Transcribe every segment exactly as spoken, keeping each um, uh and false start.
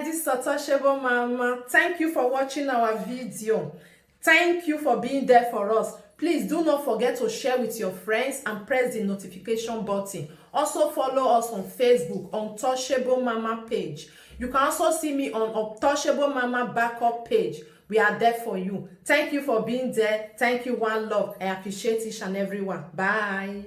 This Untouchable Mama, thank you for watching our video. Thank you for being there for us. Please do not forget to share with your friends and press the notification button. Also follow us on Facebook, Untouchable Mama page. You can also see me on Untouchable Mama backup page. We are there for you. Thank you for being there. Thank you, one love. I appreciate each and every one. Bye.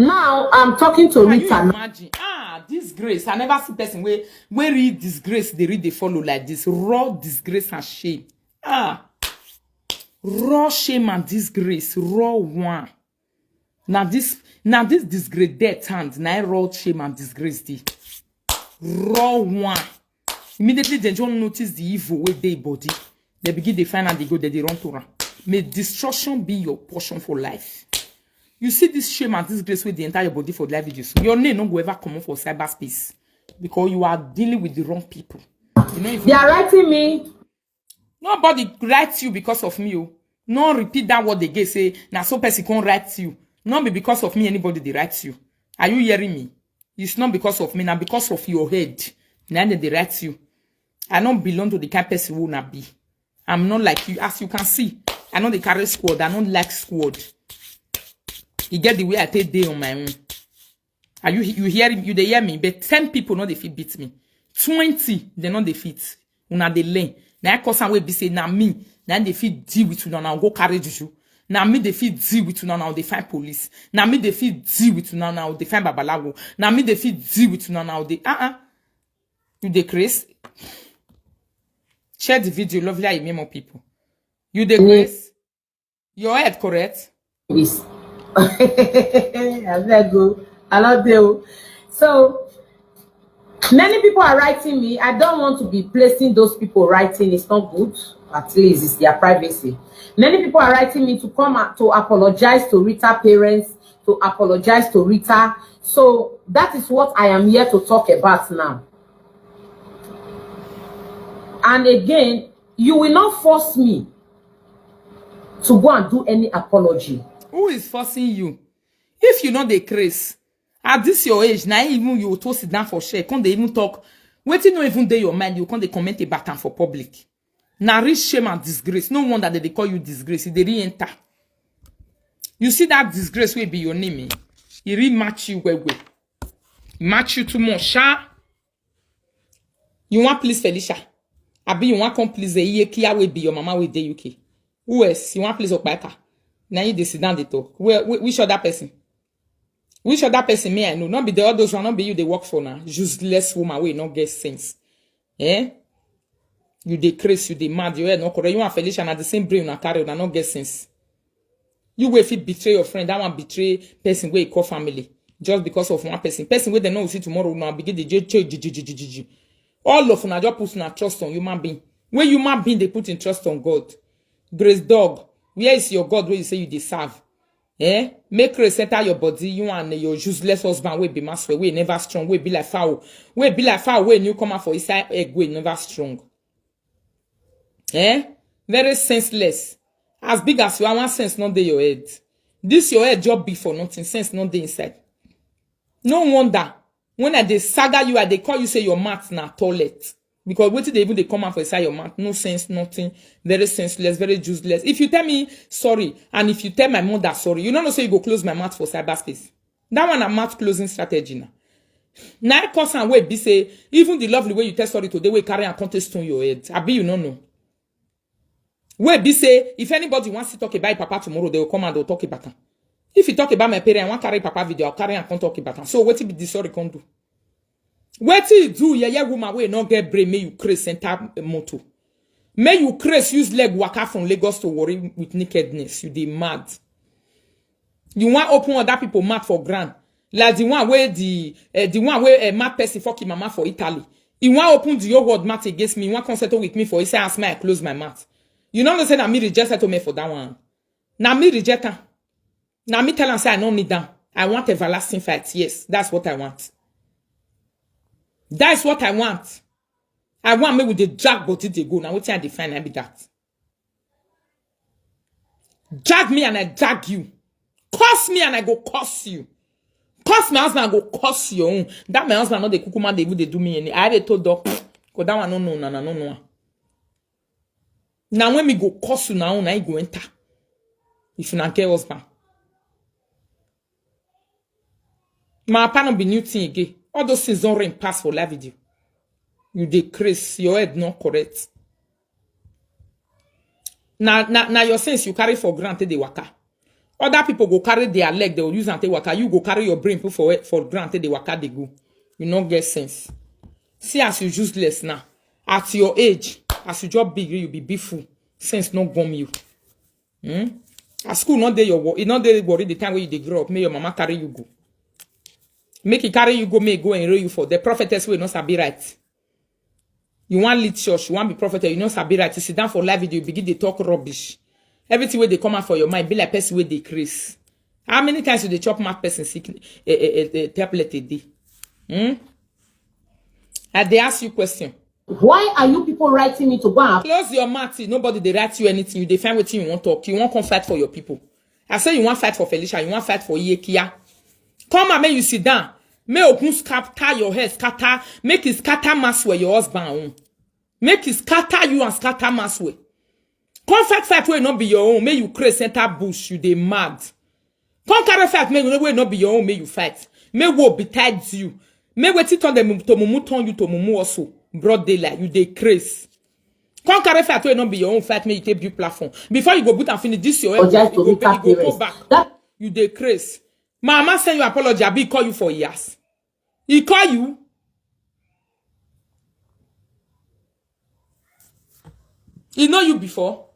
Now I'm talking to Can you Rita. Now. Imagine? Ah, disgrace. I never see person where where read disgrace, they read, they follow like this. Raw disgrace and shame. Ah, raw shame and disgrace. Raw one. Now this now this disgrace death hand. Now raw shame and disgrace. Dey. Raw one. Immediately they don't notice the evil with their body. They begin to find out they go there, they run to run. May destruction be your portion for life. You see this shame and disgrace with the entire body for life videos. Your name no go ever come up for cyberspace because you are dealing with the wrong people. You know, if They are writing me. Nobody writes you because of me. Oh. No repeat that word again. Say, now so person can't write you. Not be because of me, anybody they write you. Are you hearing me? It's not because of me, now because of your head. Now they write you. I don't belong to the kind person who not be. I'm not like you. As you can see, I know they carry squad. I don't like squad. You get the way I take day on my own. Are you you hearing you they hear me? But ten people not they fit beat me. Twenty, they not they fit. Una they learn. Now I cause some way be say na me. Now they fit deal with una now go carry juju. Now me they fit deal with una now they find police. Now me they fit deal with una now they find babalawo. Now me they fit deal with una now they uh-uh. You dey craze. Share the video, lovely I more people. You dey craze. Your head correct. This. I beg you. I love you. So many people are writing me. I don't want to be placing those people writing. It's not good. At least it's their privacy. Many people are writing me to come out to apologize to Rita parents, to apologize to Rita. So that is what I am here to talk about now. And again, you will not force me to go and do any apology. Who is forcing you? If you know the craze, at this your age, now even you to sit down for share, can't they even talk? Waiting no even day your mind, you can't they comment about am for public. Now reach shame and disgrace. No wonder that they call you disgrace. They re-enter. You see that disgrace will be your name. Eh? It really match you well well. Match you too much, sha. You want please Felicia? Abi you want come please the Iyekia will be your mama with the U K? Who else? You want please Okpaka? Now you dey sit down dey talk. Where whi- which other person? Which other person may I know? Not be the all those one, not be you they work for now. Useless woman, we not get sense. Eh? You dey craze, you dey mad, your head not correct. You and Felicia are the same brain, una carry, una not get sense. You will fit betray your friend, that one betray person where you call family. Just because of one person. Person where they know see tomorrow, now begin the j- j- j- j- j- j- j- All of una just put una trust on human being. When human being they put in trust on God. Grace dog, where is your God where you say you deserve? Eh? Make grace enter your body, you and your useless husband will be master, we never strong, we be like fowl, we be like fowl, we new come out for inside egg, we never strong. Eh? Very senseless. As big as you are, one sense not dey your head. This your head job be for nothing, sense not dey inside. No wonder when I dey saga you, I dey call you say your mouth na toilet. Because wetin dey even dey come out for inside your mouth, no sense, nothing, very senseless, very useless. If you tell me sorry, and if you tell my mother sorry, you no know say you go close my mouth for cyberspace. That one na mouth closing strategy na. Na I cause am wey be say even the lovely way you tell sorry today wey carry am come take stone your head. Abi you no know? Wey be say if anybody wants to talk about papa tomorrow, they will come and they'll talk about am. If you talk about my parents, I wan carry papa video, I'll carry am come talk about am. So wetin be the sorry come do? Wetin you do, yeye woman wey no get brain, make you craze enter motor. Make you craze use leg waka from Lagos to Warri with nakedness. You dey mad. You wan open other people mouth for ground. Like the one wey the uh, the one wey uh, mad person fuck him mama for Italy. He wan open the whole world mouth against me. He wan come settle with me for inside and smile close my mouth. You no know say na me reject settlement for that one. Na me reject am. Na me tell am say I no need am. I want everlasting fight. Yes, that's what I want. That's what I want. I want me with the drag body they go. Now wetin I define I be that. Drag me and I drag you. Curse me and I go curse you. Curse my husband, I go curse your own. That my husband, not the kukuma, they would they do me any. I dey told dog. Go down, no, no, no, no, no, no. Now when me go curse you now, now you go enter. If you not get husband. My papa no be new thing again. All those things don't ring pass for live video. You dey craze, your head not correct. Now, now, now your sense you carry for granted they waka. Other people go carry their leg, they will use and take waka. You go carry your brain put for for granted they waka they go. You no get sense. See as you useless now. At your age, as you just big, you be big fool. Sense no gum you. Hmm? At school, not there your worry. Not there worry the time when you dey grow up. May your mama carry you go. Make it carry you go, may go enroll you for the prophetess will not sabi right. You want lead church, you want be prophet, you know sabi right. You sit down for live video, you begin to talk rubbish. Everything where they come out for your mind, be like person where they craze. How many times you dey chop mad person sick a, a, a, a tablet a day? Hmm? I dey ask you question. Why are you people writing me to go and Close your mouth. Nobody they write you anything. You define what you want talk. You want come fight for your people. I say you want fight for Felicia. You want fight for Yekia. Come and make you sit down. Make Ogun scatter your head, scatter. Make it scatter mass where your husband own. Make it scatter you and scatter mass where. Come fight fight where not be your own. Make you craze center bush. You dey mad. Come carry fight, make no way not be your own, make you fight. Make war betides you. Make wetin turn them to mumu turn you to mumu also. Broad daylight, you dey craze. Come carry fight wey not be your own fight, make you take build platform. Before you go boot and finish this your head, Apologize you to go, Rita you go go Perez. Back. That You dey craze. Mama send you apology, I be call you for years. He call you. He know you before.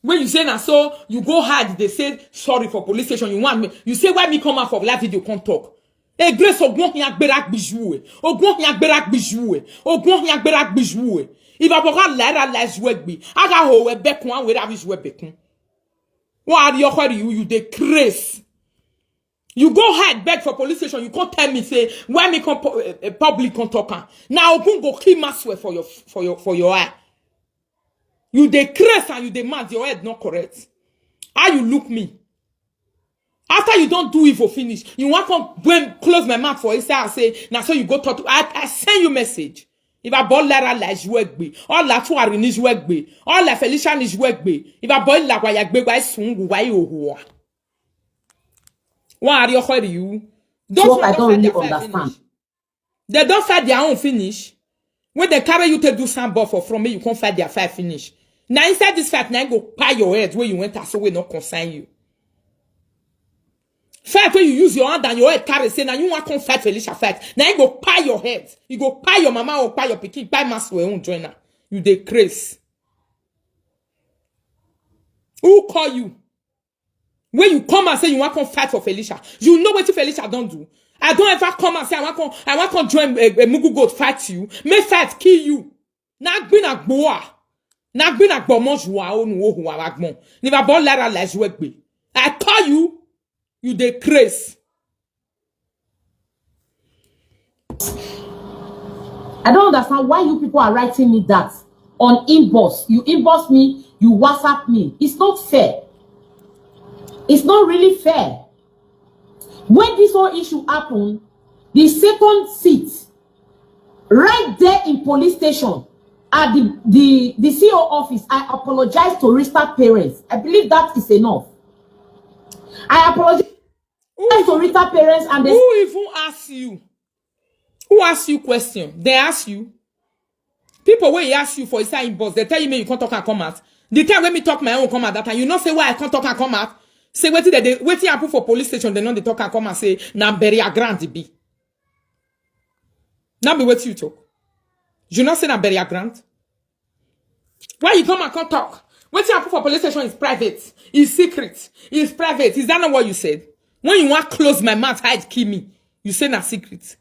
When you say na so, you go hide. They say sorry for police station. You want me? You say why me come out for live video come talk? Hey, Grace, ogun hin agbera gbiju e. Ogun hin agbera gbiju e. Ogun hin agbera gbiju e. If I boka lara la juegbe, aga ho we bekun, an we ravi jue bekun. What are your query? You, you dey craze. You go hide beg for police station. You can't tell me say why me come pu- eh, eh, public come talk am. Now open go kill my swear for your for your for your eye. You dey craze and you dey mad. Your head not correct. How you look me? After you don't do evil finish, you want come when close my mouth for inside and say now so you go talk to I, I send you message. If I bought Lara like Juegbe, all that two are in Juegbe, all like Felicia is Juegbe. If I bought Lagwayagbe, why soon why you who are? What are you? Those What who I don't don't fight really their fight understand. Finish. They don't fight their own finish. When they carry you to do some ball for from me, you can't fight their fight finish. Now inside this fight, now you go pay your head where you went as so we not concern you. Fight where you use your hand and your head carry say now you want come fight Felicia fight. Now you go pay your head. You go pay your mama or pay your pikin, pay master your own joiner. You dey craze. Who call you? When you come and say you want come fight for Felicia, you know what Felicia don't do. I don't ever come and say I want come, I want come join a, a Mugu goat fight you. May fight kill you. Na gbin na gboa. Na gbin na gbomo juwa onu wo huwa wagbon. Ni ba bol lara la juegbe. I tell you, you dey craze. I don't understand why you people are writing me that on inbox. You inbox me, you WhatsApp me. It's not fair. It's not really fair. When this whole issue happened, the second seat, right there in police station, at the, the, the C O office, I apologize to Rista parents. I believe that is enough. I apologize Who to even, Rita parents and the who even ask you? Who ask you question? They ask you. People wey ask you for inside inbox, they tell you me you can't talk and come out. The time when me talk my own come out that time, you know say why I can't talk and come out. Say wetin they, they wetin happen for police station, they know they talk and come and say na burial ground e be. Now be wetin you talk. You know say na burial ground. Why you come and come talk? Wetin happen for police station is private, is secret, is private. Is that not what you said? When you want close my mouth, hide kill me. You say na secret.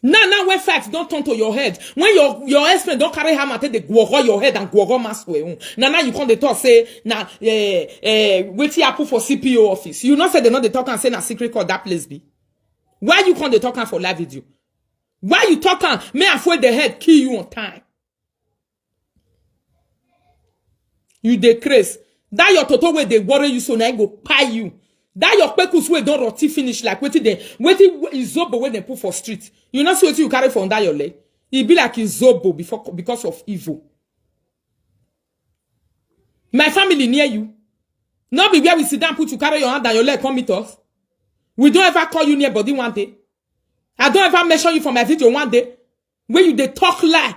Now, now when facts don't turn to your head, when your your ex-friend don't carry hammer, take the guogo your head and guogo mask wey own. Now, now you come dey talk say na eh eh wetin happen for C P O office. You know say they know they talk and say na secret call that place be. Why you come dey talk am for live video? Why you talk am? May I fold the head kill you on time. You dey craze. That your toto wey dey worry you so na e go kpai you. That your kpekus wey don rot ten finish like wetin dem, wetin wey, zobo wey dem put for street. You no see wetin you carry for under your leg? E be like e zobo before, because of evil. My family near you. No be where we sit down, put you, carry your hand and your leg, come meet us. We don't ever call you near body one day. I don't ever mention you for my video one day. When you dey talk lie,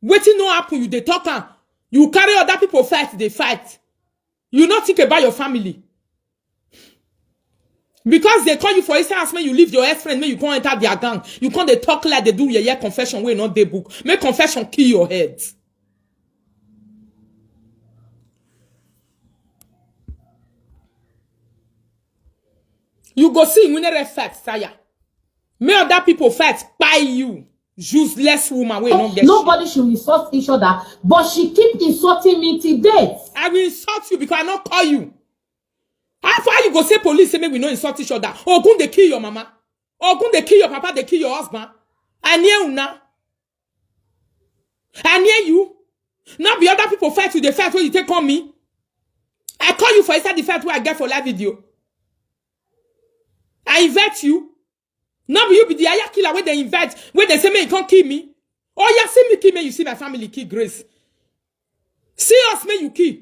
wetin no happen, you dey talk am. You carry other people fight, dey fight. You no think about your family. Because they call you for inside house, make you leave your ex-friend, make you come enter their gang. You come dey talk like they do yeye confession wey no dey book. Make confession kill your head. You go see when they fight, sire. Make other people fight by you. Useless woman wey no get. Nobody should insult each other, but she keep insulting me till date. I will insult you because I no call you. How far you go say police say make we no insult each other? Ogun dey kill your mama. Ogun dey kill your papa, dey kill your husband. I near una. I near you. Not be other people fight you, they fight when you take on me. I call you for inside the fight where I get for live video. I invite you. Not be you be the aya killer where they invite, where they say me you can't kill me. Oh yeah, see me kill me, you see my family kill Grace. See us, me you kill.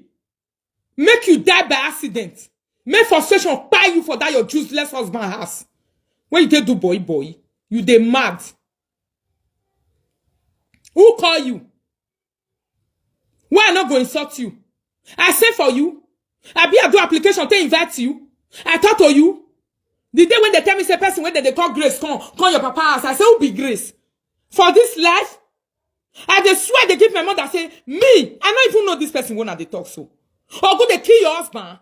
Make you die by accident. Make frustration kpai you for that your useless husband house. When you dey do boy boy, you dey mad. Who call you? Why I not go insult you? I say for you. I be a do application to invite you. I talk to you. The day when they tell me say person when they call Grace come, call your papa house. I say who be Grace? For this life, I dey swear they give my mother say me. I no even know this person when I dey talk so. Or go dey kill your husband.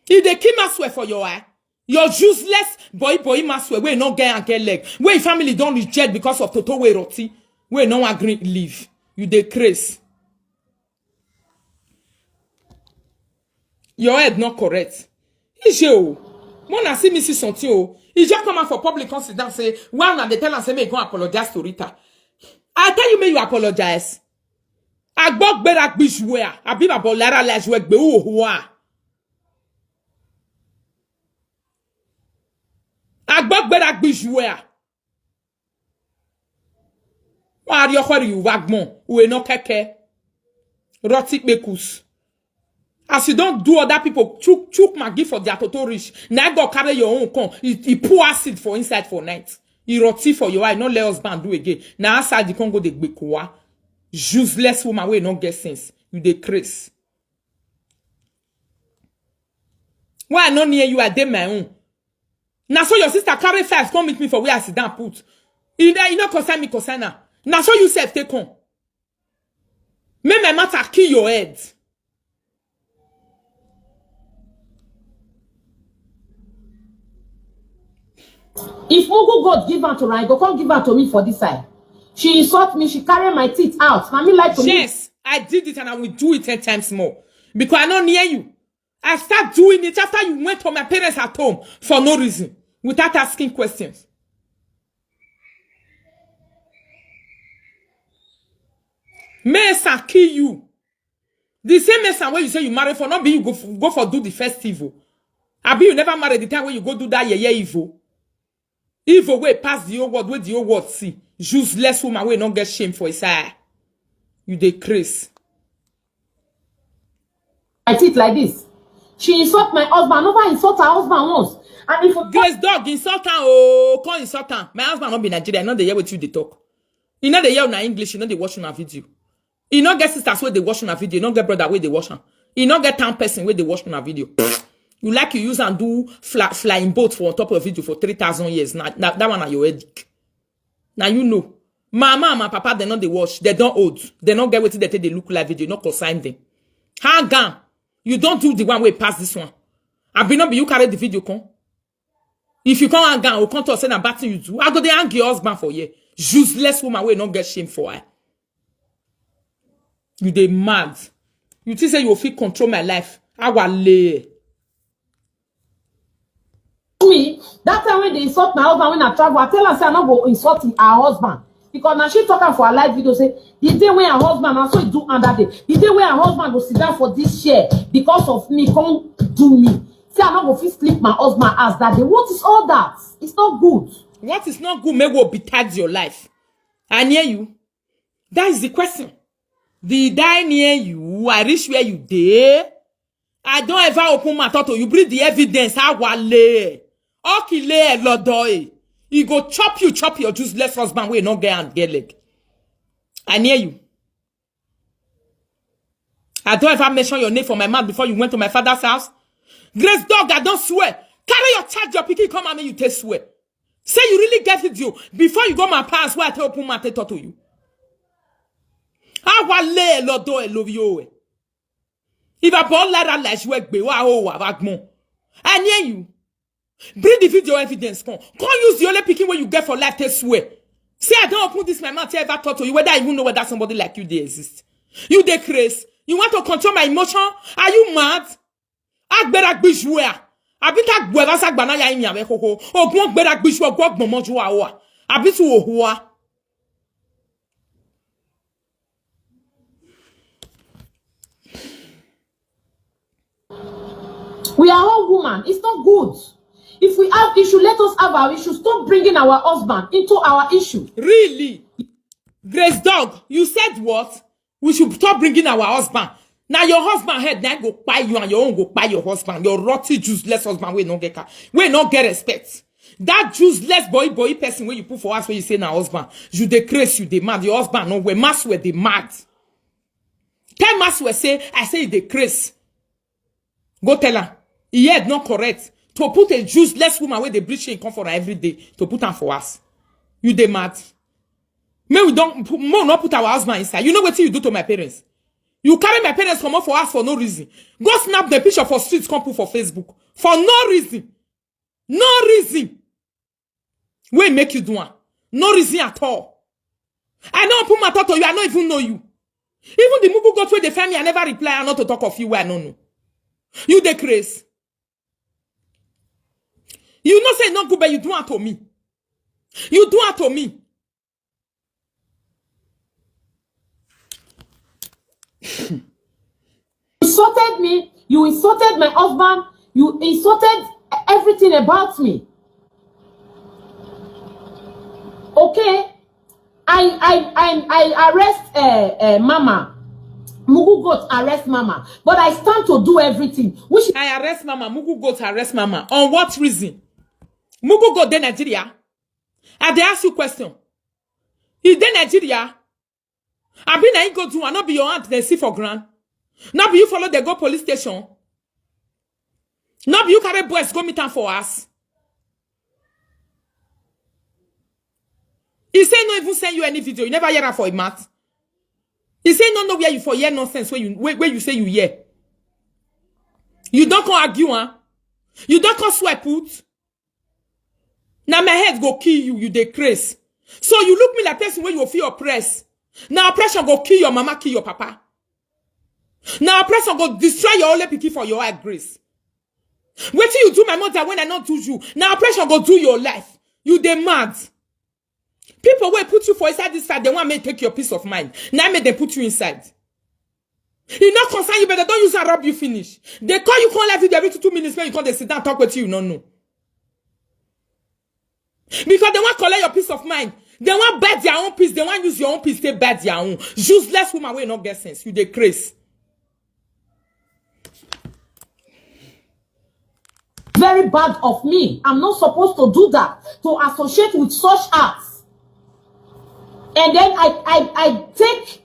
If they kill Maxwell for your eye, your useless boy boy Maxwell wey no get and get leg, wey family don reject because of toto wey roti, wey no agree leave. You dey craze. Your head not correct. Ije o. Mona see me see something o. He just come out for public come sit down say, why una dey tell am say make he go apologize to Rita? I tell you make you apologize. Agbogbera gbijwea. Abi ma bolara la jwe gbe o hua. Agbogbera gbijwea. Wari okwari uvagbon, we no keke. Roti kpekus. As you don't do other people, chook, chook Maggie for their toto rich. Now go carry your own con. He, he pour acid for inside for night. He roti for your eye. No let husband do again. Now outside the Congo they gbekoa. Useless woman wey no get sense. You dey craze. Why I no near you? I dey my own. Now so your sister carry five come meet me for where I sit down put. You know, you know concern me concern her. Now so you self take on. Make my matter kill your head. If Mugu God give am to her, he go come give am to me for this side. She insult me, she carry my teeth out. Na me like to me. Yes, I did it and I will do it ten times more. Because I no near you. I start doing it after you went to my parents at home for no reason, without asking questions. Mesa kill you. The same Mesa where you say you marry for, not be you go, f- go for do the festival. Abi you never marry the time when you go do that yeye evil. Evil way pass the old world, where the old world see. Useless woman wey no get shame for his eye. You dey craze. I teeth like this. She insult my husband. I never insult her husband once. And if you Grace dog insult her, oh, come insult her. My husband not be Nigeria. I know they hear what you dey talk. You know they hear na English. You know they watch una video. You no get sisters where they watch una video. You no get brother where they watch am. You no get town person where they watch una video. You like you use and do fly, flying boat for on top of video for three thousand years. Now, now that one are your headache. Now you know. Mama and my papa, they not they watch. They don't old. They not get what they take. They look like video. Not consign them. Hang on. You don't do the one way past this one. I be not be you carry the video come. If you come hang on, or come to say na bad thing you do, I go dey hang your husband for here. Useless woman wey no get shame for her. You dey mad. You think say you fit control my life? Awale. Me, that time when they insult my husband when I travel, I tell her say I no go insult her husband. Because now she talking for her live video say the day when her husband, and so he do under day. The day when her husband go sit down for this chair because of me, come do me. Say I not go fit sleep my husband as that day. What is all that? It's not good. What is not good may go be tied your life. I near you. That is the question. Did I near you? I reach where you there. I don't ever open my thought to you. Bring the evidence. How wale? Okile lodoy. He go chop you, chop your useless husband. We not get and get leg. I near you. I don't ever mention your name for my mouth before you went to my father's house. Grace dog, I don't swear. Carry your charge, your pikin come and make you take swear. Say you really get it you before you go my pants where I tell open my talk to you. How wale lodo elovio. If I born like that like you be wa o wa bagmo. I near you. Bring the video evidence come. Come use the only picking where you get for life to swear. Say I don't open this my mouth to ever talk to you whether I even know whether somebody like you they exist. You dey craze. You want to control my emotion? Are you mad? Agbera gbishwea. Abi ta gbera sa gbana ya imi awe koko. Ogun agbera gbishwea ogun agbon moju wa wa. Abi tu ohua. We are all woman. It's not good. If we have issue, let us have our issue. Stop bringing our husband into our issue. Really? Grace Dog, you said what? We should stop bringing our husband. Now your husband head now go buy you and your own go buy your husband. Your rotten useless husband will not get car. Will not get respect. That useless boy boy person where you put for us where you say now husband. You dey craze, you dey mad. Your husband no way. Mass where they mad. Tell Mass where say I say they craze. Go tell her. He head not correct. To put a useless woman where they breach in come for her every day to put her for us. You dey mad. May we don't put, more not put our husband inside. You know what you do to my parents? You carry my parents come up for us for no reason. Go snap the picture for streets, come put for Facebook. For no reason. No reason. Wey make you do am? No reason at all. I no put my thought to you. I no even know you. Even the mugu got where they find me, I never reply. I not to talk of you where I no know. You dey craze. You know say no good, but you do it to me. You do it to me. Insulted me. You insulted my husband. You insulted everything about me. Okay, I I I I arrest uh, uh, Mama. Mugu goat arrest Mama, but I stand to do everything. Which I arrest Mama. Mugu goat arrest Mama. On what reason? Mugu goat dey Nigeria. I dey ask you question. He dey Nigeria. I be na go do. I not be your aunt. They see for grand. Not be you follow. They go police station. Not be you carry boys go meet am for us. He say no even send you any video. You never hear am for a mat. He say no know where you for hear nonsense where you where, where you say you hear. You don't come argue, huh? You don't come swear put. Now my head go kill you. You dey craze. So you look me like person where you feel oppressed. Now oppression go kill your mama, kill your papa. Now oppression go destroy your only pikin for your eye grace. Wetin you do my mother when I not do you? Now oppression go do your life. You dey mad. People wey put you for inside this side, they want me take your peace of mind. Now make them put you inside. E no concern you, but they don't use and rob you finish. They call you, call every day, every two, two minutes, when you come, they sit down, talk with you, no know. Because they want collect your peace of mind. They want bet their own peace. They want use your own peace. They bet their own. Useless woman will not get sense. You dey craze. Very bad of me. I'm not supposed to do that. To associate with such acts. And then I I I take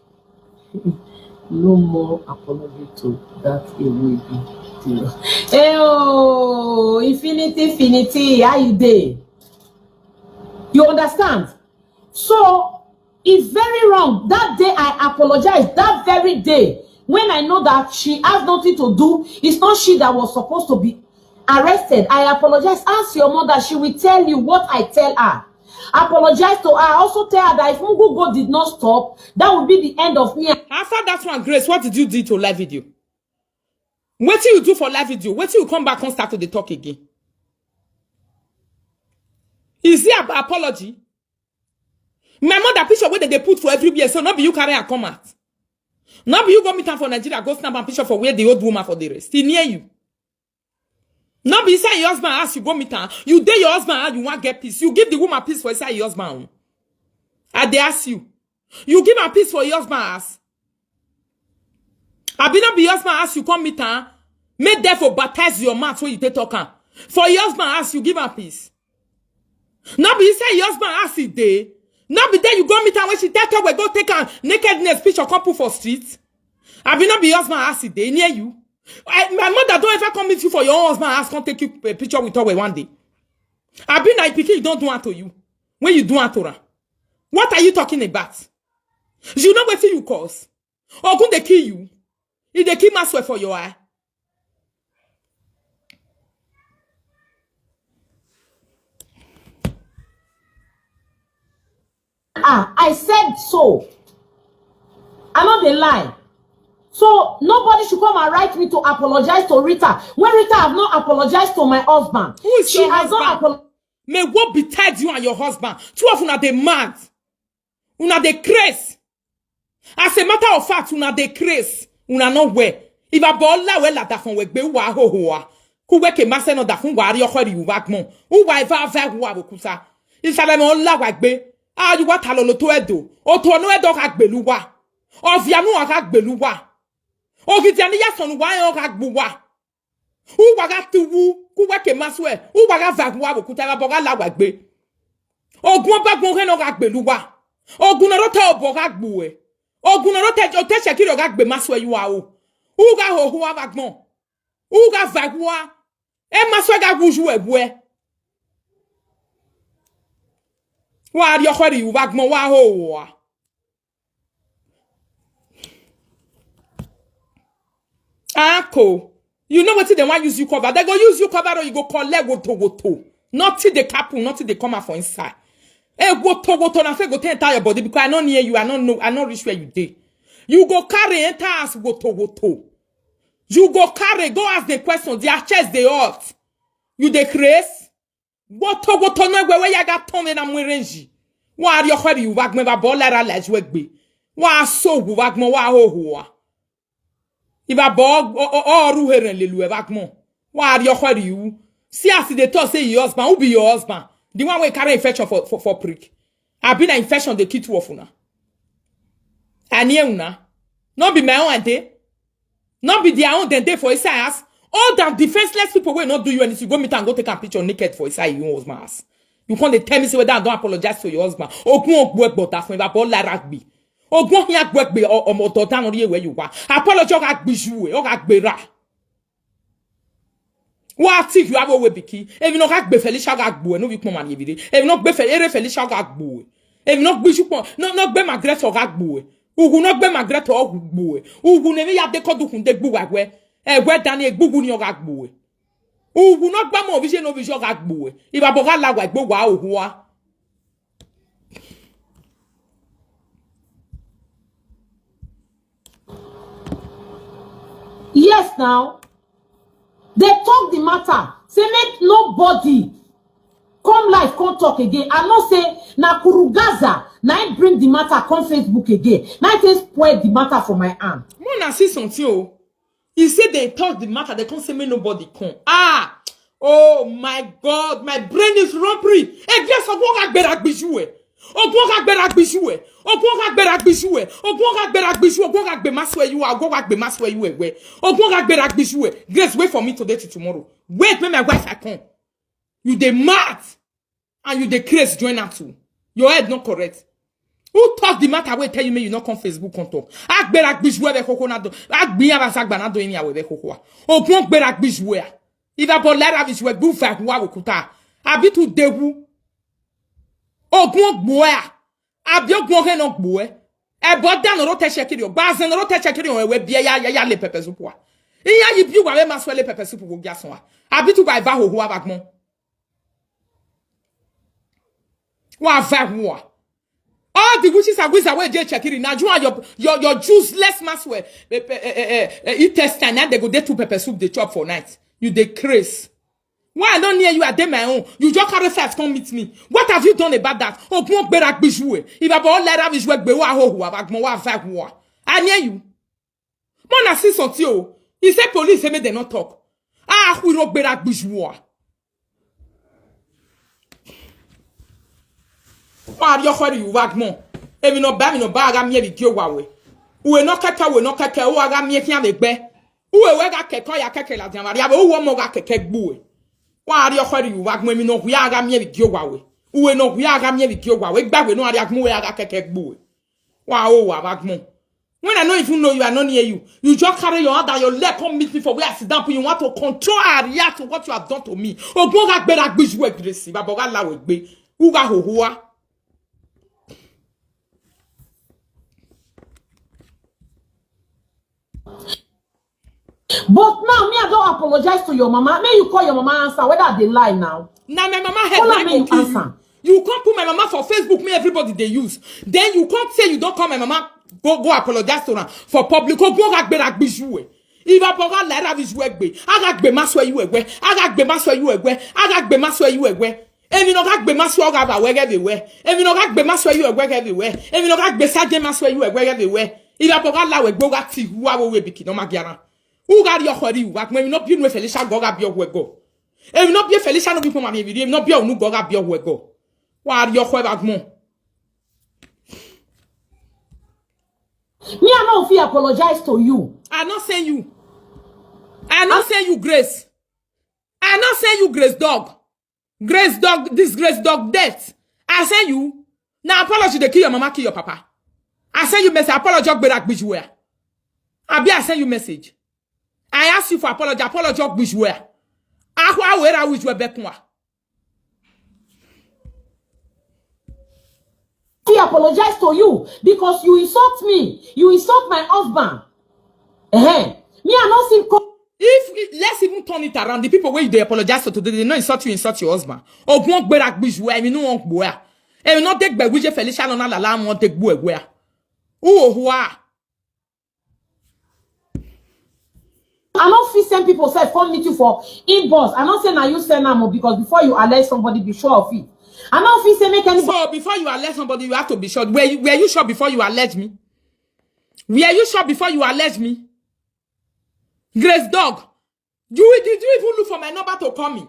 No more apology to that away. Hey, oh, infinity, infinity, how you dey? You understand? So it's very wrong. That day I apologize. That very day, when I know that she has nothing to do, it's not she that was supposed to be arrested. I apologize. Ask your mother. She will tell you what I tell her. Apologize to her. Also tell her that if Mugu go did not stop, that would be the end of me. After that one, Grace, what did you do to live video? What do you do for live video? What do you come back and start to the talk again? Is it an apology? My mother picture wey dem dey put for everywhere, so no be you carry am come out. No be you go meet am for Nigeria, go snap am picture for where the old woman for dey rest. E near you. No be inside your husband house you go meet am. You dey your husband house, you wan get peace. You give the woman peace for inside your husband home. I dey ask you. You give am peace for your husband house. Abi no be your husband house you come meet am? Make dem for baptize your mouth wey you take talk am. For your husband house you give am peace. No be inside your husband house e dey. No be there you go meet am when she tell talk we go take am nakedness picture come put for street. Abi no be your husband house e dey near you? I, my mother don ever come meet you for your own husband house, come take you a picture with her one day. Abi na pikin you don do am to you? When you do am to am, what are you talking about? You know wetin you cause? Ogun dey kill you. E dey kill Maxwell for your eye. Ah, I said so. I no dey lie. So nobody should come and write me to apologize to Rita when Rita have not apologized to my husband. Who is She your has not husband? apologized. May what betide you and your husband. Two of una dey mad. Una dey craze. As a matter of fact, una dey craze. Una no well. If I ball la well at that phone, we be wa ho ho wa. Ku we ke mase no da fun wa ri oko ri wa gbon. U wa eva va wa bokuta. Isale mo la wa gbe. A yu wa ta lo lo to edo. O to no edo ka gbelu wa. Ovia nu ka gbelu wa. Ogidiani ya sonu wa yo ka gbu wa. U wa ga tu wu. Ku we ke maswe. U wa ga va wa bokuta, va bo ga la wa gbe. Ogun oba gun he no ka gbelu wa. Ogun na ro te obo ka gbu e. Ogun na ro te o te shekiri o ka gbe maswe yu wa o. U ga ho ho wa va gbon. U ga va wa. E maswe ga guju e gwe. Wa ri oko ri u va gbon wa ho wa. Uncle, you know wetin dem wan use you cover? Dem go use you cover or you go collect woto woto. Nothing dey happen, nothing dey come out for inside. Eh, woto woto na so e go take enter your body because I no near you, I no know, I no reach where you dey. You go carry enter as woto woto. You go carry go ask the question, their chest dey hot. You dey craze? Woto woto no egbe we ya ga ton me na mwerenji. Wa ri oko ri u va gbon, va bo la ra la ju egbe. Wa so gu va gbon wa ho ho wa. Iva bo o o o ru here le lu e va gbon. Wa ri oko ri u. See as e dey talk say your husband, who be your husband? The one wey carry infection for for for prick. Abi na infection dey kill two of una. Ani una. No be my own I dey. No be their own dem dey for inside house. All them defenseless people wey no do you anything, go meet am, go take am picture naked for inside your husband house. You come dey tell me say whether I don apologize to your husband. Ogun ogbo egbo da fun iba bo la ra gbe. Ogun hin agbo egbe omo to ta no ri ewe you wa. Apology o ga gbe ju e, o ga gbe ra. Wa ti you abo we biki. Ebi no ga gbe Felicia ga gbo e, no bi pon ma ni ebi de. Ebi no gbe Fe-, ere Felicia ga gbo e. Ebi no gbe ju pon, no no gbe Margaret o ga gbo e. Ugu no gbe Margaret o gbo e. Ugu ne mi ya de ko dukun de gbu wa gwe. E gwe dani e gbugu ni o ga gbo e. Ugu no gba mo bi je no bi je o ga gbo e. Iba bo ga la wa gbo wa o wa. Yes, now they talk the matter. Say make nobody come life, come talk again. I know say na Kurugaza na him bring the matter come Facebook again. Na him take spoil the matter for my hand. Mo na see something o. He say they talk the matter, they come say make nobody come. Ah, oh my God, my brain is rompery. E gbe so gwo ga gbera gbiju e. Ogun ga gbera gbiju e. Ogun ga gbera gbiju e. Ogun ga gbera gbiju. Ogun ga gbe maswe you. Ogun ga gbe maswe you ewe. Ogun ga gbera gbiju e. Grace, wait for me today to tomorrow. Wait, make my wife I come. You dey mad and you dey craze join am too. Your head not correct. Who talk the matter wey tell you make you not come Facebook come talk? Agbera gbiju e be koko na do. Agbiyan ba sagba na do imi awe be koko wa. Ogun gbera gbiju e. Iba bo lera bi ju e gbu fa wa okuta. Abi tu dewu. Ogun ogbo e. Abi ogun ohe no gbo e. E bo da no ro te shekiri o. Gba zen no ro te shekiri o. Ewe bi e ya ya ya le pepe soup wa. Iya yi bi wa we ma so le pepe soup go gya son wa. Abi tu ba e va ho ho wa gbon. Wa va wa. All the witches and wizards wey dey shekiri na you and your your your useless maswe. Eh, eh, eh, eh, eh, intestine na they go dey two pepper soup dey chop for night. You dey craze. Why I don't near you? I dey my own. You just carry first, come meet me. What have you done about that? Ogun gbera gbijue. If I ball let have is work be wa ho wa back mo wa fa wa. I near you. Mona see something o. He said police say make dem not talk. Ah, we no gbera gbijua. Wa yo khori u wagmo. Emi no ba mi no ba aga mi ebi ki o wa we. Uwe no keke, uwe no keke, u aga mi ki ave gbe. Uwe we ga keke ya keke la diamari. Abo uwe mo ga keke gbu e. Wa yo khori u wagmo, emi no hu ya aga mi ebi ki o wa we. Uwe no hu ya aga mi ebi ki o wa we. Gba we no ari agmo we aga keke gbu e. Wa o wa wagmo. When I no even know you, I no near you. You just carry your hand and your leg come meet me for where I sit down. You want to control and react to what you have done to me. Ogun ga gbera gbiju e gresi. Baba ga la we gbe. U ga ho ho wa. But now, me, I don't apologize to your mama. May you call your mama answer whether they lie now. Now my mama head Call her, like may you okay, you. Answer. You can't put my mama for Facebook, me everybody they use. Then you can't say you don't call my mama. Go go apologize to her for public. Go go ga gbera gbiju e. If I boga la ra visual gbe. Aga gbe ma so you egbe. Aga gbe ma so you egbe. Aga gbe ma so you egbe. Emi no ga gbe ma so ga ba we ge be we. Emi no ga gbe ma so you egbe ge be we. Emi no ga gbe sa je ma so you egbe ge be we. If I boga la we gbo ga ti wa wo we biki no ma giara. U ga ri okhori u ga gbe mi no bi nu e Felicia go ga bi owe go. Emi no bi e Felicia no bi po ma mi ebi ri. Emi no bi unu go ga bi owe go. Wa ri okhwe ba gmo. Me, I no fit apologize to you. I no send you. I no send you, Grace. I no send you, Grace dog. Grace dog, disgrace dog, death. I send you. Now apology they kill your mama, kill your papa. I send you message, apology, gbera gbiju where. Abi I send you message. I ask you for apology, apology, gbiju where. Ahwa wera which we bekwa. He apologized to you because you insult me. You insult my husband. Eh, me, I no see co- If let's even turn it around, the people where they apologize for today, they no insult you, insult your husband. Ogun gbera gbiju, I mean, no one gbua. I mean, not take by which Felicia no na la la mo take gbua. Who who are? I no fit send people sef come meet you for inbox. I no say na you send am o, because before you allege somebody, be sure of it. I no fit say make anybody. So before you allege somebody, you have to be sure. Were you, were you sure before you allege me? Were you sure before you allege me? Grace dog, you did you even look for my number to call me?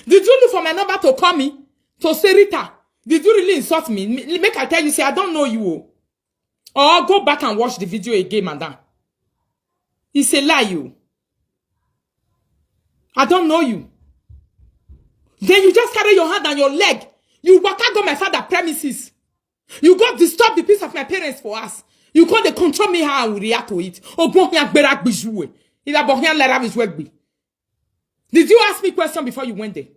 Did you look for my number to call me? To say, Rita, did you really insult me? M- Make I tell you, say, I don't know you. Oh. Or go back and watch the video again, madam. It's a lie, you. I don't know you. Then you just carry your hand and your leg. You waka go my father premises. You go disturb the peace of my parents for us. You come dey control me how I will react to it. Ogbon here gbera gbiju we. Ila bo here lera mi swe gbe. Did you ask me question before you went there?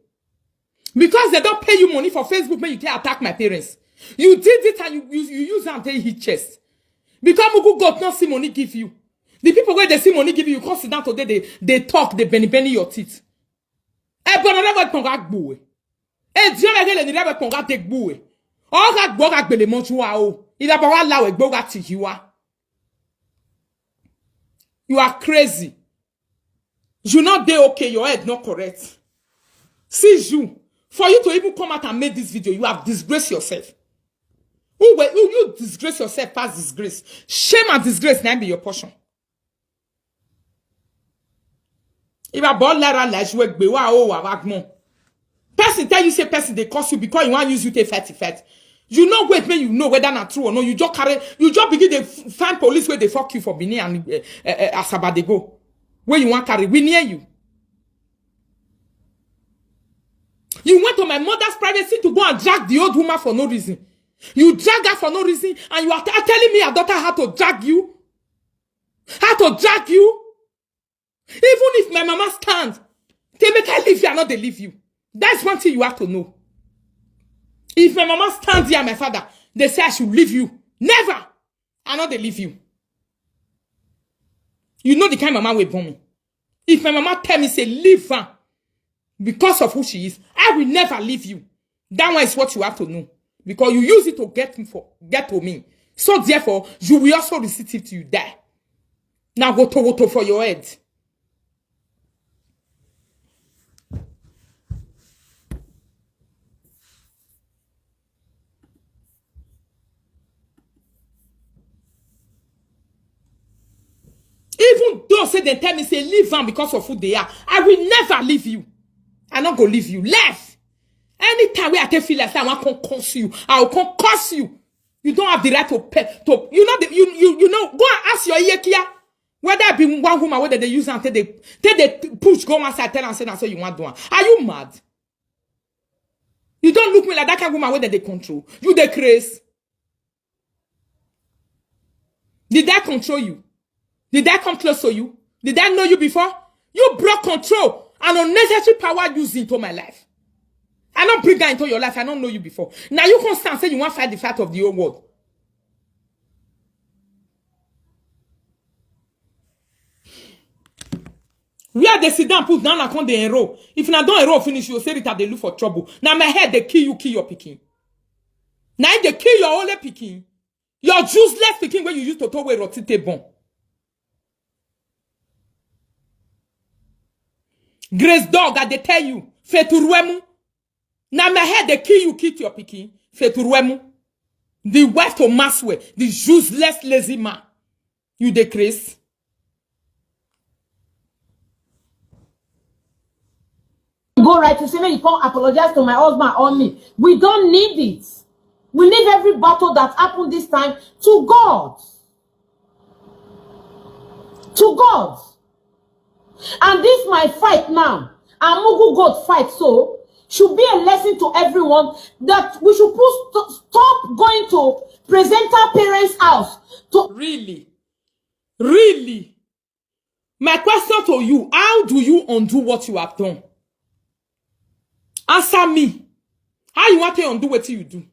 Because they don't pay you money for Facebook, make you take attack my parents. You did it and you you, you use am take hit chest. Because Mugu God not see money give you. The people where they see money give you, you come sit down today, they, they talk, they benny benny your teeth. E bono rewe kpon ga gbu e. E di o mege le ni rewe kpon ga de gbu e. O ga gbu, o ga gbele mo ju wa o. Ila ba wa la we gbo ga ti yi wa. You are crazy. You not dey okay, your head not correct. See you. For you to even come out and make this video, you have disgraced yourself. Who were you, you disgrace yourself past disgrace. Shame and disgrace now be your portion. If I bought Lara like you gbe wa o wa wa gbon. Person tell you say person they curse you because you want use you take fight fight. You know wait when you know whether not true or no. You just carry, you just begin to f- find police where they fuck you for Benin and uh, uh, uh, Asaba they go. Where you want carry, we near you. You went to my mother's privacy to go and drag the old woman for no reason. You drag her for no reason, and you are t- telling me her daughter how to drag you, how to drag you. Even if my mama stand, they make I leave you, I not they leave you. That's one thing you have to know. If my mama stands here, my father, they say I should leave you. Never. I not they leave you. You know the kind mama will born me. If my mama tell me say leave her because of who she is, I will never leave you. That one is what you have to know. Because you use it to get me for get to me. So therefore, you will also receive it till you die. Now go to go to for your head. Dem tell me say leave am because of who they are. I will never leave you. I no go leave you. Left. Anytime wey I take feel like say I wan come curse you, I will come curse you. You don't have the right to pay. To you know the, you you you know go and ask your iyekia whether I be one woman whether they use am take they take they push go one side tell am say na so you wan do am. Are you mad? You don't look me like that kind of woman whether they control you. They craze. Did I control you? Did I come close to you? Did I know you before? You brought control and unnecessary power used into my life. I don't bring that into your life. I don't know you before. Now you come stand say you want fight the fight of the whole world. Where they sit down, put down, I come dey enroll. If una don enroll finish, you say Rita dey look for trouble. Now my head they kill you, kill your pikin. Now they kill your only pikin. Your useless pikin where you used to throw away rotite bone. Grace dog, I dey tell you, feturuemu. Now my head they kill you, kill your pikin, feturuemu. The wife to Maswe, the useless lazy man. You dey craze. Go right to say make you come apologize to my husband or me. We don't need it. We leave every battle that happened this time to God. To God. And this my fight now, Amugu God fight so, should be a lesson to everyone that we should put st- stop going to presenter parents' house to Really? Really? My question to you, how do you undo what you have done? Answer me. How you want to undo what you do?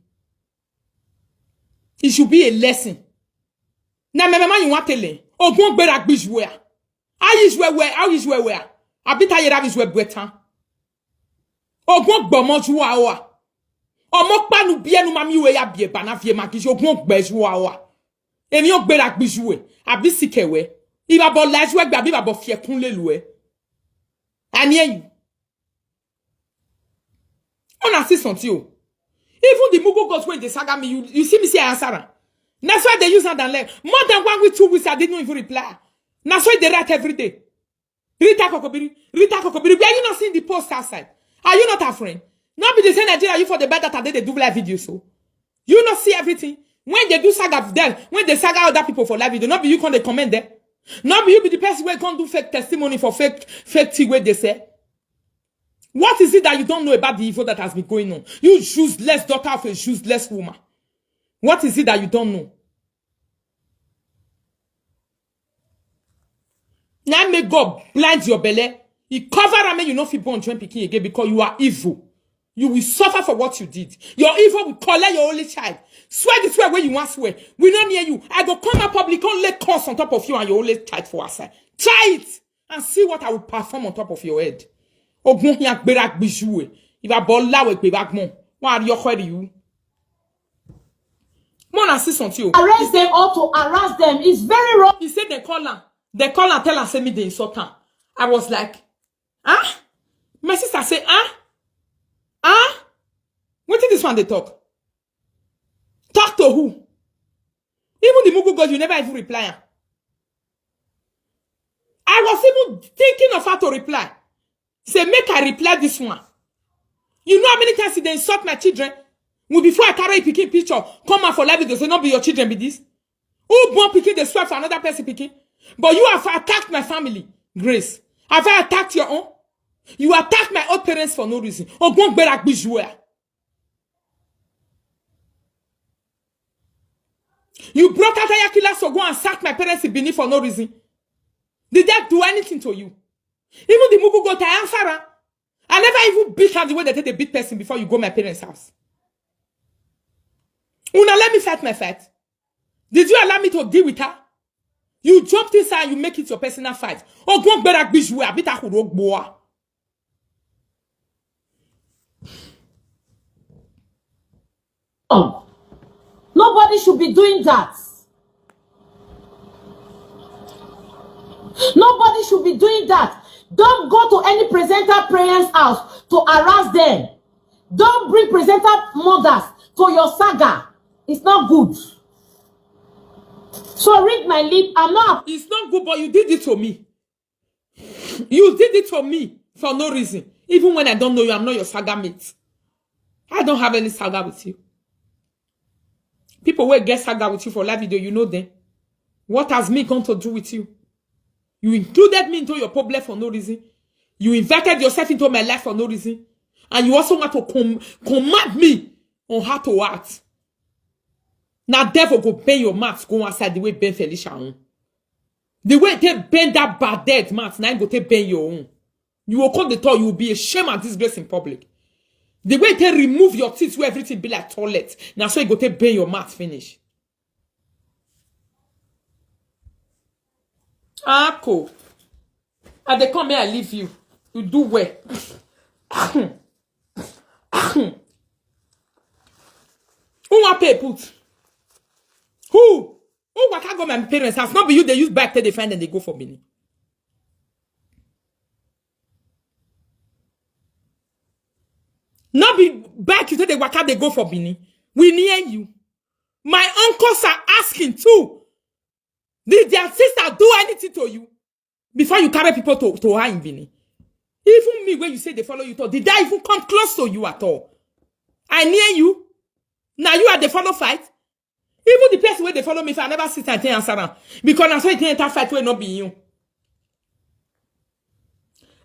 It should be a lesson. Now, my mama, you want to learn. Ogun gbera gbijwe. How is where where? How is where where? Abita yera is where better. Ogun gbomo ju wa wa. Omo panu bi enu mami we ya bi e bana vie magiji ogun gbe ju wa wa. Emi o gbera gbijwe. Abi sikewe. Iba bo laju egbe abi iba bo fie kun lelu e. Ani eyin. Una see something o. Even the Mugu gods wey dey saga me, you, you see me say I answer am. Na so I dey use hand and leg. More than one week, two weeks, I didn't even reply. Na so I dey write every day. Rita Kokobiri, Rita Kokobiri, were you not seeing the post outside? Are you not her friend? Not be the same Nigeria you for the bad that they dey do live video so. You not see everything. When they do saga them, when they saga other people for live video, not be you come dey comment there. Not be you be the person wey come do fake testimony for fake fake thing wey they say. What is it that you don't know about the evil that has been going on? You useless daughter of a useless woman. What is it that you don't know? Now make God blind your belly. He cover am make you no fit born join pikin again because you are evil. You will suffer for what you did. Your evil will collect your only child. Swear the swear where you want swear. We no near you. I go come out public, come lay curse on top of you and your only child for outside. Try it and see what I will perform on top of your head. Ogun ya gbera gbiju e. If I ball lawe gbe bagbon. Wa ri oko ri you. Mona see something o. Arrest them or to harass them is very wrong. He said they call her. They call her, tell her, say me they insult her. I was like, huh? My sister say, huh? Huh? What did this one they talk? Talk to who? Even the Mugu God, you never even reply her. I was even thinking of how to reply. Say, make I reply this one. You know how many times they insult my children? Well, before I carry pikin picture, come out for live video, say, not be your children be this. Who born pikin, they swear for another person pikin? But you have attacked my family, Grace. Have I attacked your own? You attacked my own parents for no reason. Ogun gbera gbiju e. You brought out Ayakila to go and sack my parents in Benin for no reason. Did they do anything to you? Even the Mugu got answer. I never even beat her the way that they beat person before you go my parents' house. Una let me fight my fight. Did you allow me to deal with her? You jumped inside, you make it your personal fight. Ogun gbera gbiju e, abi ta kuro gbo wa. Nobody should be doing that. Nobody should be doing that. Don't go to any presenter parents' house to harass them. Don't bring presenter mothers to your saga. It's not good. So read my lip. I'm not. It's not good, but you did it to me. You did it to me for no reason. Even when I don't know you, I'm not your saga mate. I don't have any saga with you. People wey get saga with you for live video, you know them. What has me got to do with you? You included me into your problem for no reason. You invited yourself into my life for no reason. And you also want to com- command me on how to act. Now devil go bend your mouth, go outside the way Ben Felicia own. The way they bend that bad dead mouth, now go take bend your own. You will come the talk, you will be a shame and disgrace in public. The way they remove your teeth where everything be like toilet, now so you go take bend your mouth finish. Ako, I dey come here, I leave you. You do well. Who want pay put? Who? Who waka go my parents' house? Not be you they use back till they find and they go for Benin. Not be back you say they waka they go for Benin. We near you. My uncles are asking too. Did their sister do anything to you before you carry people to, to her in Benin? Even me, when you say they follow you, talk, did I even come close to you at all? I near you. Now you are the follow fight. Even the person where they follow me, if I never sit and tell answer am. Because I saw it enter fight where not be you.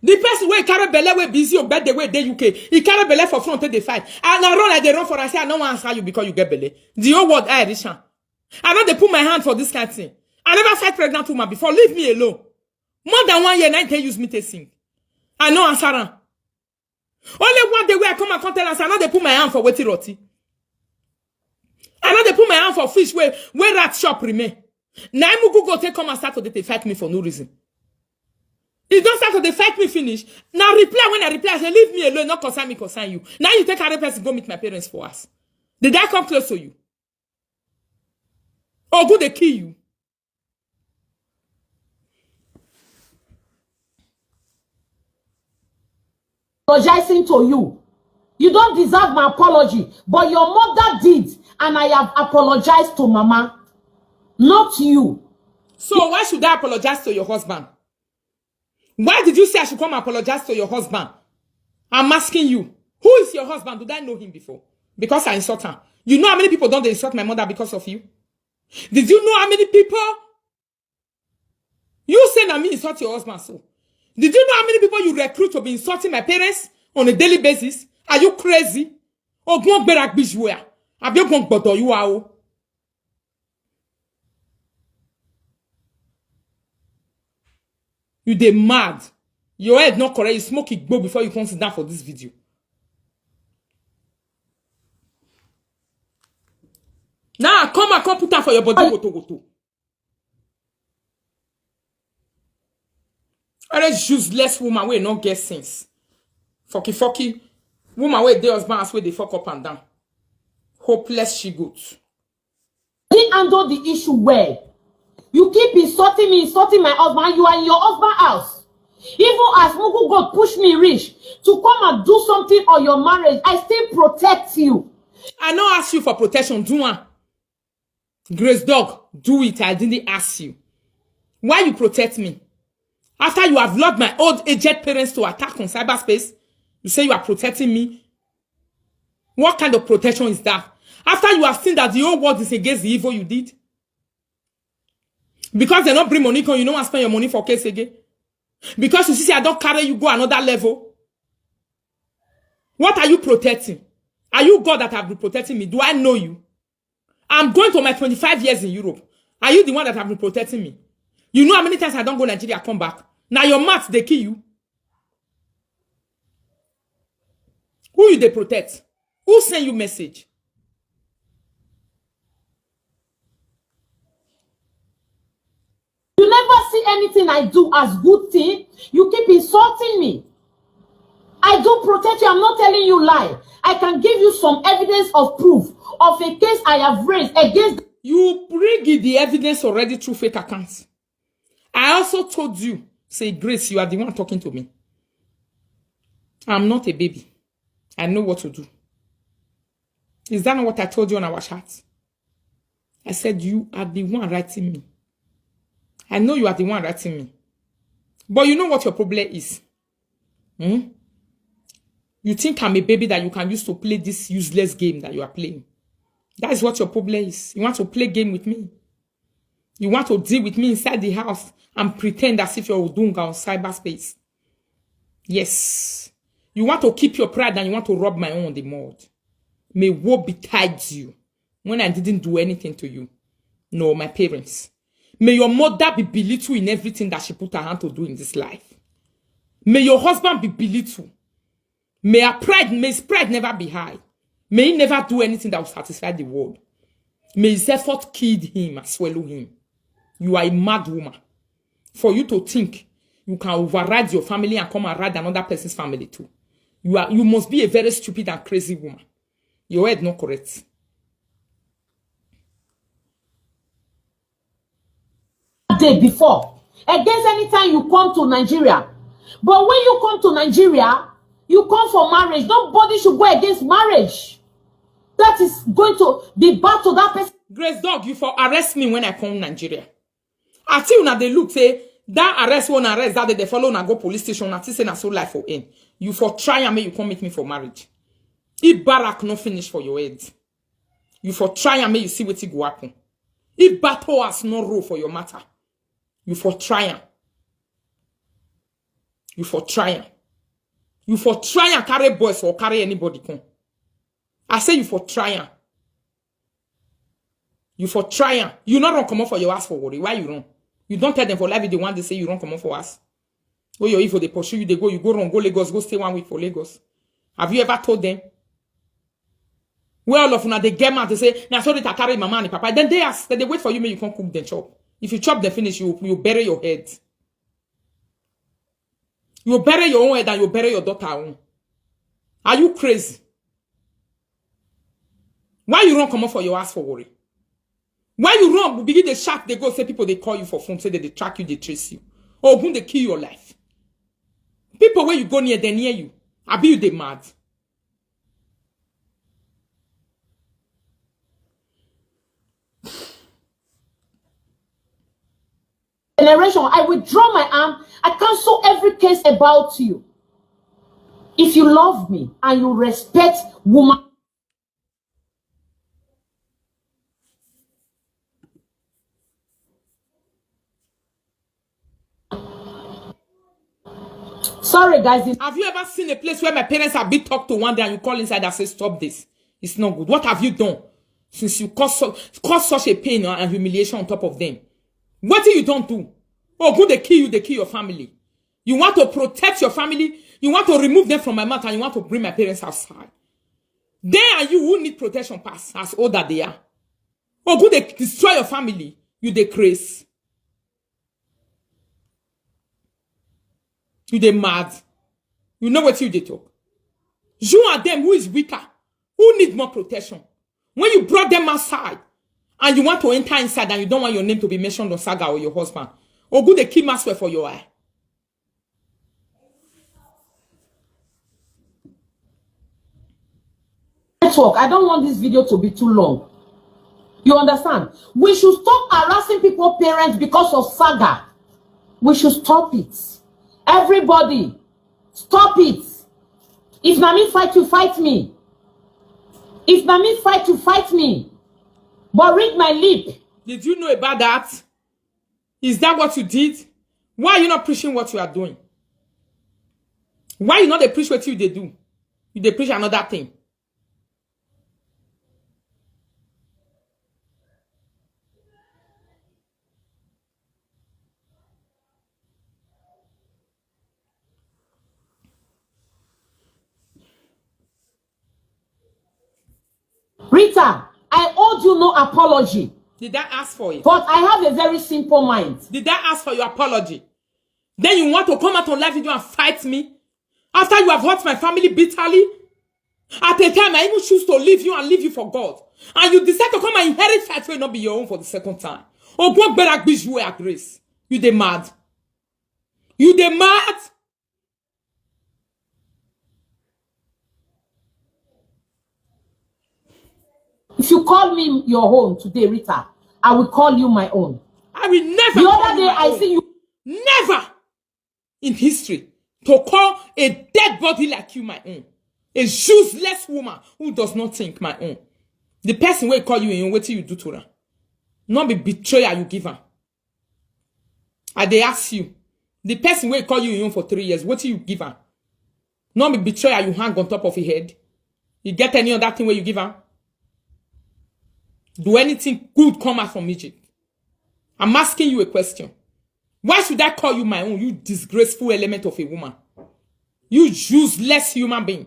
The person where carry belle where busy or bed the way they U K, he carry belle for front take the fight. And I run, I dey run for, I say I don't want answer you because you get belle. The whole world I reach am. I know they put my hand for this kind of thing. I never fight pregnant woman before. Leave me alone. More than one year, now they use me to sing. I know answer am. Only one day where I come and come tell us, I know they put my hand for wetin roti. I know they put my hand for fish where, where rat shop remain. Now Mugu go take come and start to dey fight me for no reason. He don't start to dey fight me finish. Now reply when I reply, I say, leave me alone, not concern me, concern you. Now you take another person, go meet my parents for us. Did I come close to you? Or good they kill you? Apologizing to you. You don't deserve my apology, but your mother did, and I have apologized to Mama, not you. So why should I apologize to your husband? Why did you say I should come apologize to your husband? I'm asking you, who is your husband? Did I know him before? Because I insult him. You know how many people don't they insult my mother because of you? Did you know how many people? You say na me insult your husband so. Did you know how many people you recruit to be insulting my parents on a daily basis? Are you crazy? Ogun ogbera gbijua. Abi ogun gbodo you are. You dey mad. Your head not correct. You smoke it go before you come sit down for this video. Now come and come put am for your body, goto goto. All this useless woman wey no get sense. Fucky fucky. Woman wey dey husband house wey dey fuck up and down. Hopeless she goat. He handled the issue well. You keep insulting me, insulting my husband. You are in your husband house. Even as Mugu God push me reach to come and do something on your marriage, I still protect you. I no ask you for protection, do one. Grace Dog, do it. I didn't ask you. Why you protect me? After you have lured my old aged parents to attack on cyberspace, you say you are protecting me. What kind of protection is that? After you have seen that the whole world is against the evil you did? Because they don't bring money come, you don't want to spend your money for case again. Because you see, I don't carry you go another level. What are you protecting? Are you God that have been protecting me? Do I know you? I'm going to my twenty-five years in Europe. Are you the one that have been protecting me? You know how many times I don't go Nigeria, come back. Now your maths they kill you. Who you they protect? Who send you message? You never see anything I do as good thing. You keep insulting me. I do protect you. I'm not telling you lie. I can give you some evidence of proof of a case I have raised against. You bring the evidence already through fake accounts. I also told you, say, Grace, you are the one talking to me. I'm not a baby. I know what to do. Is that not what I told you on our chat? I said, you are the one writing me. I know you are the one writing me. But you know what your problem is? Hmm? You think I'm a baby that you can use to play this useless game that you are playing? That is what your problem is. You want to play game with me? You want to deal with me inside the house and pretend as if you're Odunga on cyberspace? Yes. You want to keep your pride and you want to rub my own on the mud. May woe betide you when I didn't do anything to you. No, my parents. May your mother be belittled in everything that she put her hand to do in this life. May your husband be belittled. May her pride, may his pride never be high. May he never do anything that will satisfy the world. May his effort kill him and swallow him. You are a mad woman. For you to think you can override your family and come and ride another person's family too. You are, you must be a very stupid and crazy woman. Your head not correct. Day before. Against anytime you come to Nigeria. But when you come to Nigeria, you come for marriage. Nobody should go against marriage. That is going to be bad to that person. Grace Dog, you for arrest me when I come Nigeria. I think una dey look say that arrest one arrest that day they follow una go police station. I think say na so life for end. You for try and make you come meet me for marriage. If barrack no finish for your head, you for try and make you see wetin go happen. If battle has no rule for your matter, you for try am. You for try am. You for try and carry boys or carry anybody come. I say you for try am. You for try am. You not run comot for your ass for worry. Why you run? You don't tell them for life if they want to say you run comot for ass. Go your evil, they pursue you, they go, you go run, go Lagos, go stay one week for Lagos. Have you ever told them? Where all of una they get mad, they say, na sorry to carry mama and papa. Then they ask, then they wait for you, make you come cook them chop. If you chop them finish, you you bury your head. You bury your own head and you bury your daughter own. Are you crazy? Why you run comot for your ass for worry? Why you run? Begin the shock, they go say people they call you for phone, say they, they track you, they trace you. Ogun they kill your life. People where you go near, they near you. Abi you they mad? Generation, I withdraw my arm. I cancel every case about you. If you love me and you respect woman, sorry guys. Have you ever seen a place where my parents have been talked to one day and you call inside and say stop this? It's not good. What have you done since you caused, su- caused such a pain and humiliation on top of them? What do you don't do? Oh, good, they kill you, they kill your family. You want to protect your family, you want to remove them from my mouth, and you want to bring my parents outside. They and you who need protection pass as old as they are. Oh, good, they destroy your family. You they craze. You they mad. You know what you they talk. You and them who is weaker, who need more protection. When you brought them outside and you want to enter inside and you don't want your name to be mentioned on saga or your husband, or good they kill Maxwell for your eye. Network. I don't want this video to be too long. You understand? We should stop harassing people parents because of saga. We should stop it. Everybody, stop it. If na me fight you, fight me. If na me fight you, fight me. But read my lip. Did you know about that? Is that what you did? Why are you not preaching what you are doing? Why you not dey preach what you they do? You they preach another thing. Rita, I owed you no apology. Did I ask for it? But I have a very simple mind. Did I ask for your apology? Then you want to come out on live video and fight me? After you have hurt my family bitterly? At a time, I even choose to leave you and leave you for God. And you decide to come and inherit fight will not be your own for the second time. Ogun gbera gbiju a grace. You dey mad. You dey mad. If you call me your own today, Rita, I will call you my own. I will never. The other day, I see you. Never. in history to call a dead body like you my own. A useless woman who does not think my own. The person wey call you in own, wetin you do to her? Not be betrayal you give her. I dey ask you, the person wey call you in own for three years, wetin you give her? Not be betrayal you hang on top of your head. You get any other thing where you give her? Do anything good come out from Egypt? I'm asking you a question. Why should I call you my own, you disgraceful element of a woman? You useless human being.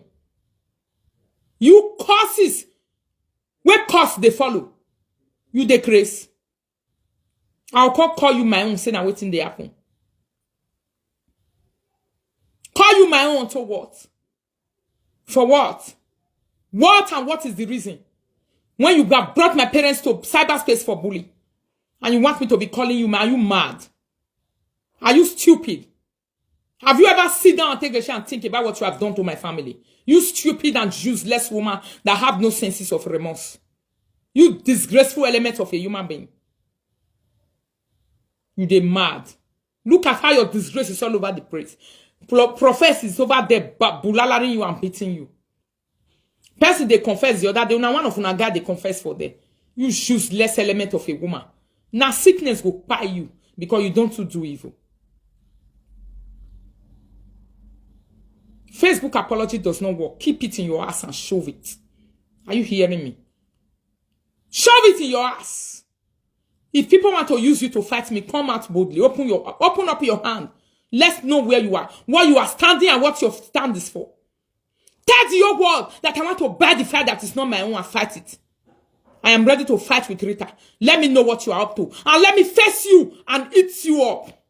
You curses. Where curse they follow? You dey craze. I'll call, call you my own, say na wetin dey happen. Call you my own to what? For what? What and what is the reason? When you have brought my parents to cyberspace for bully, and you want me to be calling you, are you mad? Are you stupid? Have you ever sit down and take a shit and think about what you have done to my family? You stupid and useless woman that have no senses of remorse. You disgraceful element of a human being. You dey mad. Look at how your disgrace is all over the place. Pro- prophet is over there ba- bulalaring you and beating you. Person dey confess the other day. Now one of una guy dey confess for there. You useless element of a woman. Now sickness will buy you because you don't do evil. Facebook apology does not work. Keep it in your ass and shove it. Are you hearing me? Shove it in your ass. If people want to use you to fight me, come out boldly. Open your open up your hand. Let's know where you are, what you are standing, and what your stand is for. Tell the whole world that I want to buy the fight that is not my own and fight it. I am ready to fight with Rita. Let me know what you are up to, and let me face you and eat you up.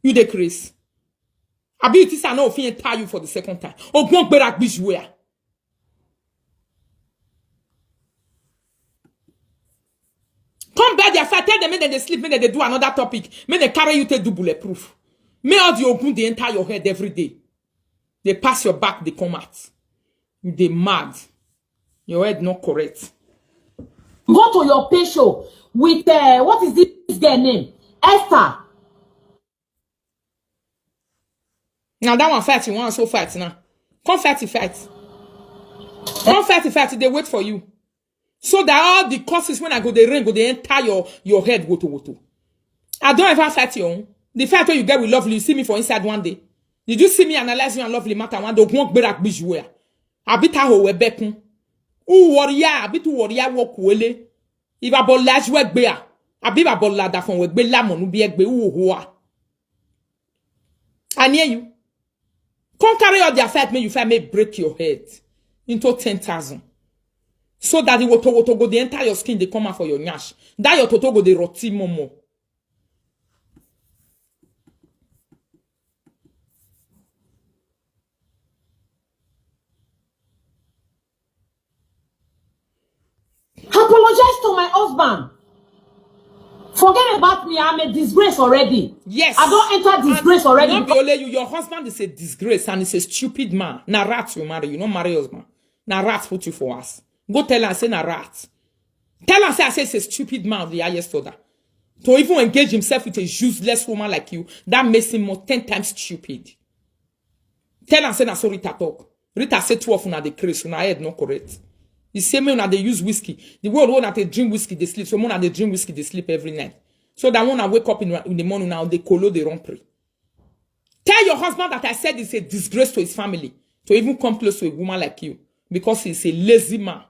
You dey craze. Abi you think say I no fit enter you for the second time? Ogun gbera gbiju where? Come back their fight. Tell them make dem dey sleep, make dem dey do another topic. Make dem carry you take do bulletproof. Make all the ogun dey enter your head every day. They pass your back, they come out. You dey mad. Your head not correct. Go to your pay show with uh, what is this girl name? Esther. Now that one fight you want so fight now. Come fight the fight. Come fight the fight. They wait for you. So that all the curses when I go the rain go they enter your your head woto woto. I don't ever fight your own. The fight when you get with Lovely, you see me for inside one day. Did you see me analyze you and Lovely matter one day? Ogun gbera gbiju where? Abi ta ho we bekun. U warrior, abi tu warrior wo kuele. Iba bola jwe gbea. Abi ba bola da fon we gbe lamonu bi egbe u hoa. I near you. Come carry all their fight, make you fight, make break your head into ten thousand. So that the woto woto go the entire skin they come out for your nyash. That your toto go the roti momo. Apologize to my husband. Forget about me. I'm a disgrace already. Yes. I don't enter disgrace already. Not be only you. Your husband is a disgrace and is a stupid man. Na rat you marry. You no marry husband. Na rat put you for us. Go tell her say na rat. Tell her say I say it's a stupid man of the highest order. To even engage himself with a useless woman like you, that makes him more ten times stupid. Tell am say na so Rita talk. Rita say two of una dey craze, una head no correct. He say make una dey use whiskey. The world wey una dey drink whiskey dey sleep, so make una dey drink whiskey dey sleep every night. So that when I wake up in, in the morning now, they colo they run pray. Tell your husband that I said it's a disgrace to his family to even come close to a woman like you because he's a lazy man.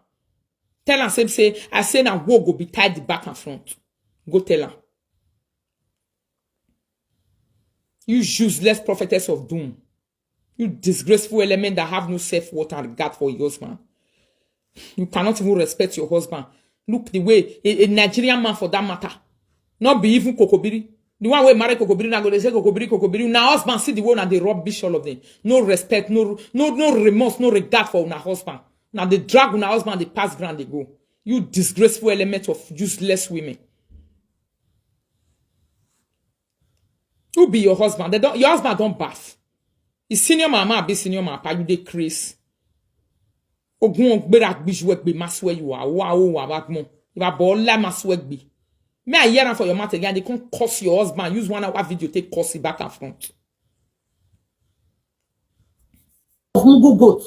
Tell am say say I say na woe go be tied the back and front. Go tell am. You useless prophetess of doom. You disgraceful element that have no self-worth and regard for your husband. You cannot even respect your husband. Look the way a, a Nigerian man for that matter. Not be even Kokobiri. The one wey marry Kokobiri na go dey say Kokobiri, Kokobiri. Now husband see the way na dey rubbish all of them. No respect, no no no remorse, no regard for una husband. Now they drag una husband, they pass ground, they go. You disgraceful element of useless women. Who be your husband? They don't, your husband don't bath. Is senior mama be senior mama? You dey craze. Ogun ogbera gbiju egbe maswe you are. Wa o wa wa gbon. Iba bola maswe gbe. Me, I hear am for your mouth again. They come curse your husband. Use one hour video, take curse it back and front. Of Mugu goat.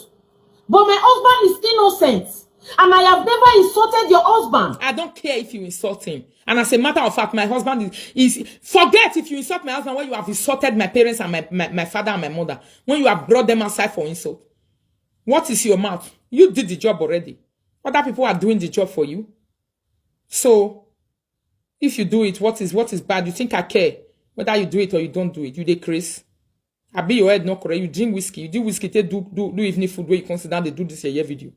But my husband is innocent. And I have never insulted your husband. I don't care if you insult him. And as a matter of fact, my husband is, is forget if you insult my husband when you have insulted my parents and my, my, my father and my mother. When you have brought them outside for insult. What is your mouth? You did the job already. Other people are doing the job for you. So, if you do it, what is what is bad? You think I care whether you do it or you don't do it? You dey craze. I be your head not correct. You drink whiskey. You do whiskey. Take do do do evening food where you consider they do this year video.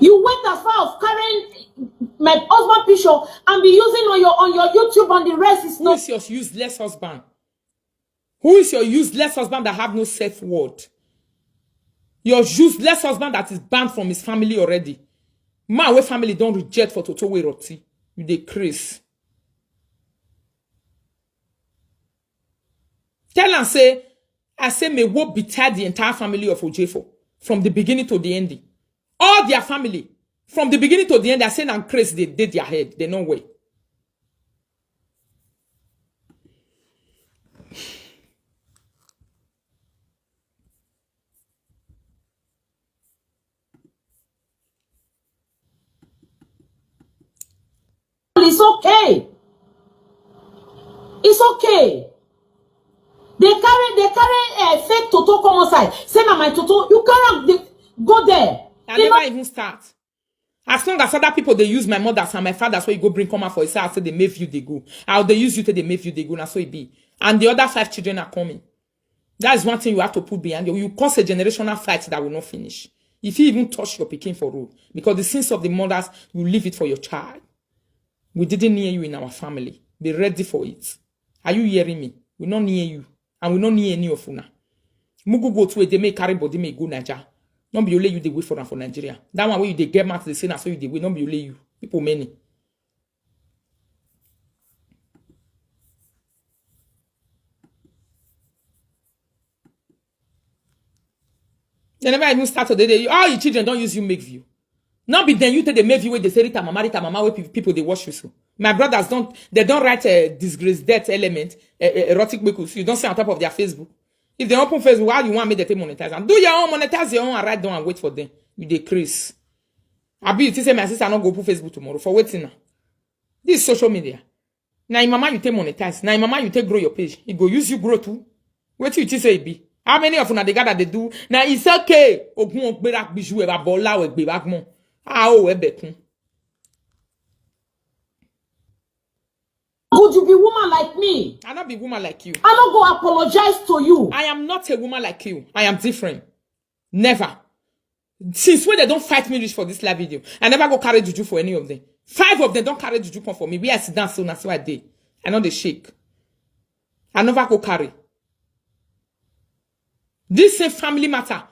You went as far as carrying my husband picture and be using on your on your YouTube and the rest is Who not. Is your useless husband? Who is your useless husband that have no self worth? Your useless husband that is banned from his family already. Man, where family don't reject for Toto Weroti. You dey craze. Tell and say, I say may woe betide the entire family of Ojefo from the beginning to the ending. All their family, from the beginning to the end, I say and craze they did their head. They know way. It's okay. It's okay. They carry they carry a fake Toto come outside. Say na my Toto. You carry am, they go there. I They never not- even start. As long as other people they use my mothers and my fathers where you go bring come out for yourself, say they make you they go. How they use you till they make you they go. Now so it be. And the other five children are coming. That is one thing you have to put behind you. You cause a generational fight that will not finish. If you even touch your picking for road, because the sins of the mothers, you leave it for your child. We didn't near you in our family. Be ready for it. Are you hearing me? We not near you, and we not near any of una. Mugu go to where they may carry body may go Niger. Not be only you they wait for am for Nigeria. That one where you they get mad they say na so you they wait. Not be only you. People many. They never even start today. They, all your children don't use you make view. Not be then you take the make view where they say Rita Mama, Rita Mama, where pe- people they watch you so. My brothers don't, they don't write a disgrace death element, a, a erotic because you don't see on top of their Facebook. If they open Facebook, how you want me to take monetize? And do your own monetize your own and write down and wait for them. You decrease. I be you think say my sister not go open Facebook tomorrow for waiting now. This is social media. Now your mama you take monetize. Now your mama you take grow your page. It go use you grow too. What you think say it be? How many of una they gather they do? Now it's okay. Ogun ogbera biju eba bola we gbe bagmo. Ah oh we bekun. Could you be woman like me? I not be woman like you. I not go apologize to you. I am not a woman like you. I am different. Never. Since when they don't fight me reach for this live video, I never go carry juju for any of them. Five of them don't carry juju come for me. We are sit down so that's why they. I know they shake. I never go carry. This same family matter.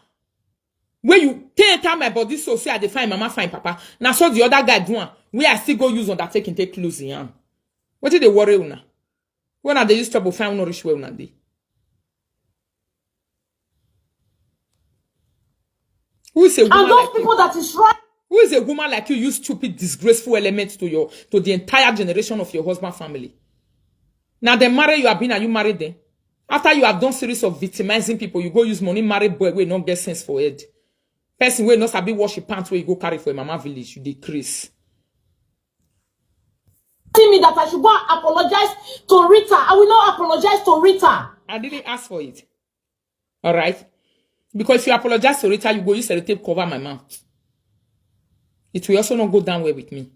Where you take enter my body so say I define mama fine papa. Now so the other guy do one. Where I still go use undertaking take close in hand. What did they worry una? When are they use trouble find no reach where una dey? Who is a woman And those like you? People that is right. Who is a woman like you use stupid, disgraceful elements to your to the entire generation of your husband family? Now they marry you have been and you married them. After you have done series of victimizing people, you go use money marry boy wey no get sense for head. Person wey no sabi wash your pants wey you go carry for your mama village, you decrease. See me that I should go and apologize to Rita. I will not apologize to Rita. I didn't ask for it. All right? Because if you apologize to Rita, you go use sellotape cover my mouth. It will also not go down well with me.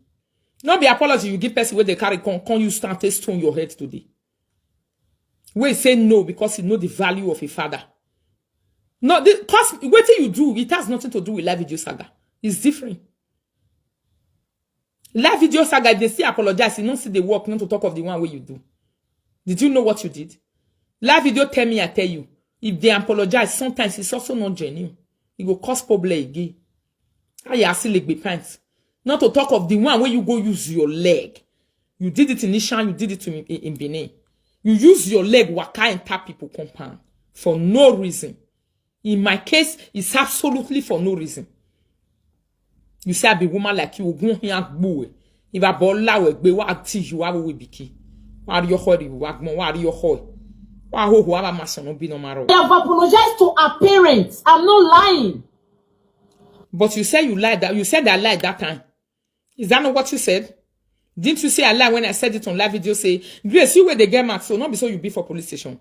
Not be apology you give person where they carry con con you stand take stone your head today. Where say no because you know the value of a father. No, because what you do, it has nothing to do with live video saga. It's different. Live video saga, if they still apologize, you don't see the work, not to talk of the one way you do. Did you know what you did? Live video tell me, I tell you. If they apologize, sometimes it's also not genuine. It go cause problem again. How you still like be pants? Not to talk of the one where you go use your leg. You did it in Ishan, you did it in, in, in Benin. You use your leg, waka and tap people compound for no reason. In my case, it's absolutely for no reason. You say I be woman like you, ogun hin agbo e. If I ball la we gbe wa ti you wa we biki. Wa ri oho ri wa gbon wa ri oho. Wa ho ho wa ma so no bi no maro. I have apologized to her parents. I'm not lying. But you say you lied that you said I lied that time. Is that not what you said? Didn't you say I lied when I said it on live video? Say, Grace, you were the girl mad, so not be so you be for police station.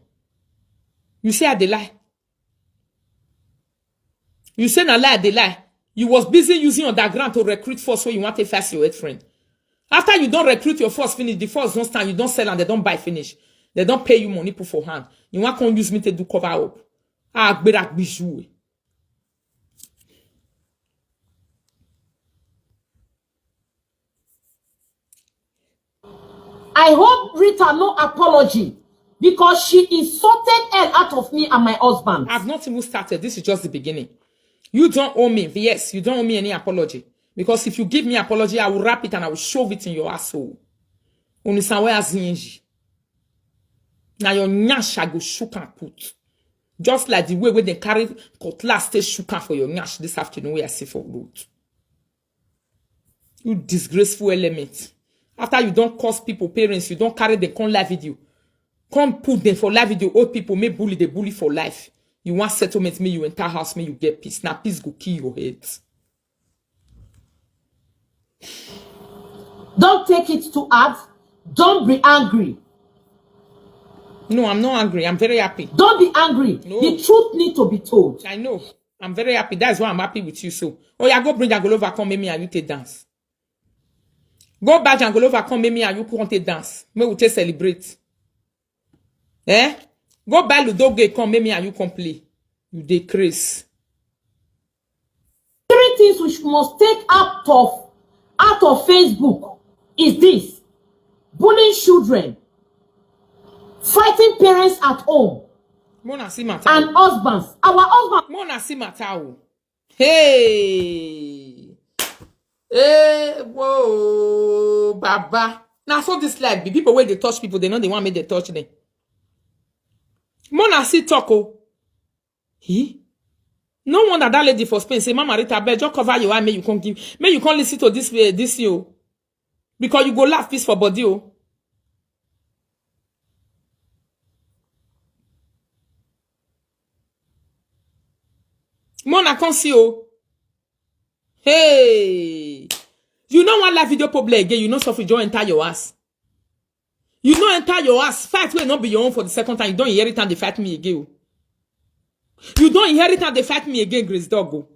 You say I dey lie. You say na lie, I dey lie. You was busy using underground to recruit force so you want to face your head friend. After you don't recruit your force finish, the force don't stand, you don't sell and they don't buy finish. They don't pay you money put for hand. You want to use me to do cover up. Ah, gbera gbiju. I hope Rita no apology because she insulted hell out of me and my husband. I've not even started. This is just the beginning. You don't owe me. Yes, you don't owe me any apology. Because if you give me apology, I will wrap it and I will shove it in your asshole. Unisanwe azinji. Now your nyash I go shook and put. Just like the way when they carry cutlass, stay shook am for your nyash this afternoon where I see for road. You disgraceful element. After you don't curse people, parents, you don't carry them come live video. Come put them for live video. Old people may bully, they bully for life. You want settlement, me you enter house, me you get peace. Now peace go kill your head. Don't take it too hard. Don't be angry. No, I'm not angry. I'm very happy. Don't be angry. No. The truth need to be told. I know. I'm very happy. That's why I'm happy with you. So, oh yeah, go bring Jangolova, come make me and you take dance. Go buy Jangolova, come make me and you come take dance. Make we take celebrate. Eh? Go buy Ludo game, come make me and you come play. You dey craze. Three things we must take out of out of Facebook is this: bullying children, fighting parents at home, Mona see matter. And husbands. Our husband. Mona see matter. Hey, hey, whoa, Baba. Now so this life be people where they touch people, they know they want me they touch them. Mona see talk oh. He? No wonder that lady for Spain say, Mama Rita, beg, just cover your eye, may you come give, may you come listen to this uh, this you. Because you go laugh peace for body. Oh. Mona come see oh. Hey. You know one live video public again, you know something don't enter your ass. You no enter your house, fight wey no be your own for the second time. You don't inherit and they fight me again. Oh. You don't inherit and they fight me again, Grace Dog. Oh.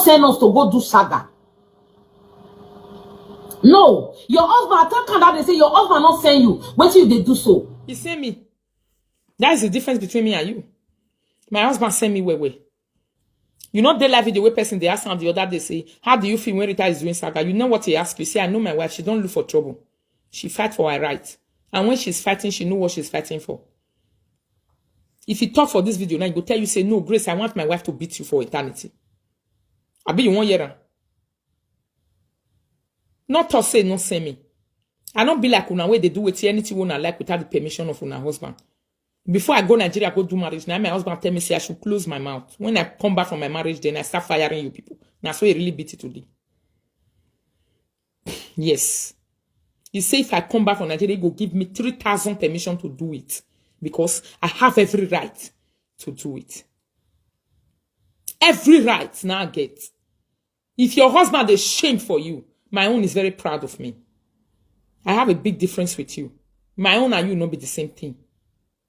Send us to go do saga. No, your husband, I tell Kanda, they say your husband not send you. What you they do so? He send me. That is the difference between me and you. My husband send me where where. You know, they live video where person they ask her the other day say, how do you feel when Rita is doing saga? You know what he asked you? Say, I know my wife. She don't look for trouble. She fight for her right. And when she's fighting, she know what she's fighting for. If he talk for this video now, he go tell you say, no, Grace, I want my wife to beat you for eternity. I be you one year. Not to say no send me. I don't be like una where they do with anything una like without the permission of una husband. Before I go Nigeria, go do marriage. Now my husband tell me say I should close my mouth. When I come back from my marriage, then I start firing you people. Now so he really beat it today. Yes. He say if I come back from Nigeria, he go give me three thousand permission to do it. Because I have every right to do it. Every right now I get. If your husband is shame for you, my own is very proud of me. I have a big difference with you. My own and you not be the same thing.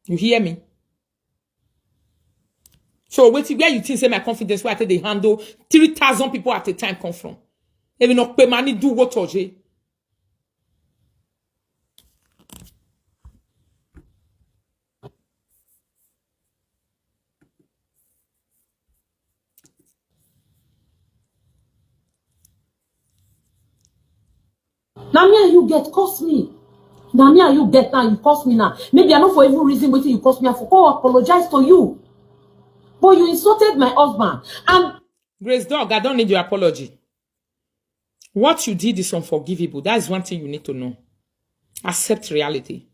You hear me? So wait, where you think say my confidence where I take they handle three thousand people at a time come from? If you not pay money, do what oje. Now me and you get curse me. Now me and you get now you curse me now. Maybe I know for even reason waiting you curse me. I for go apologize to you. But you insulted my husband. And Grace Dog, I don't need your apology. What you did is unforgivable. That is one thing you need to know. Accept reality.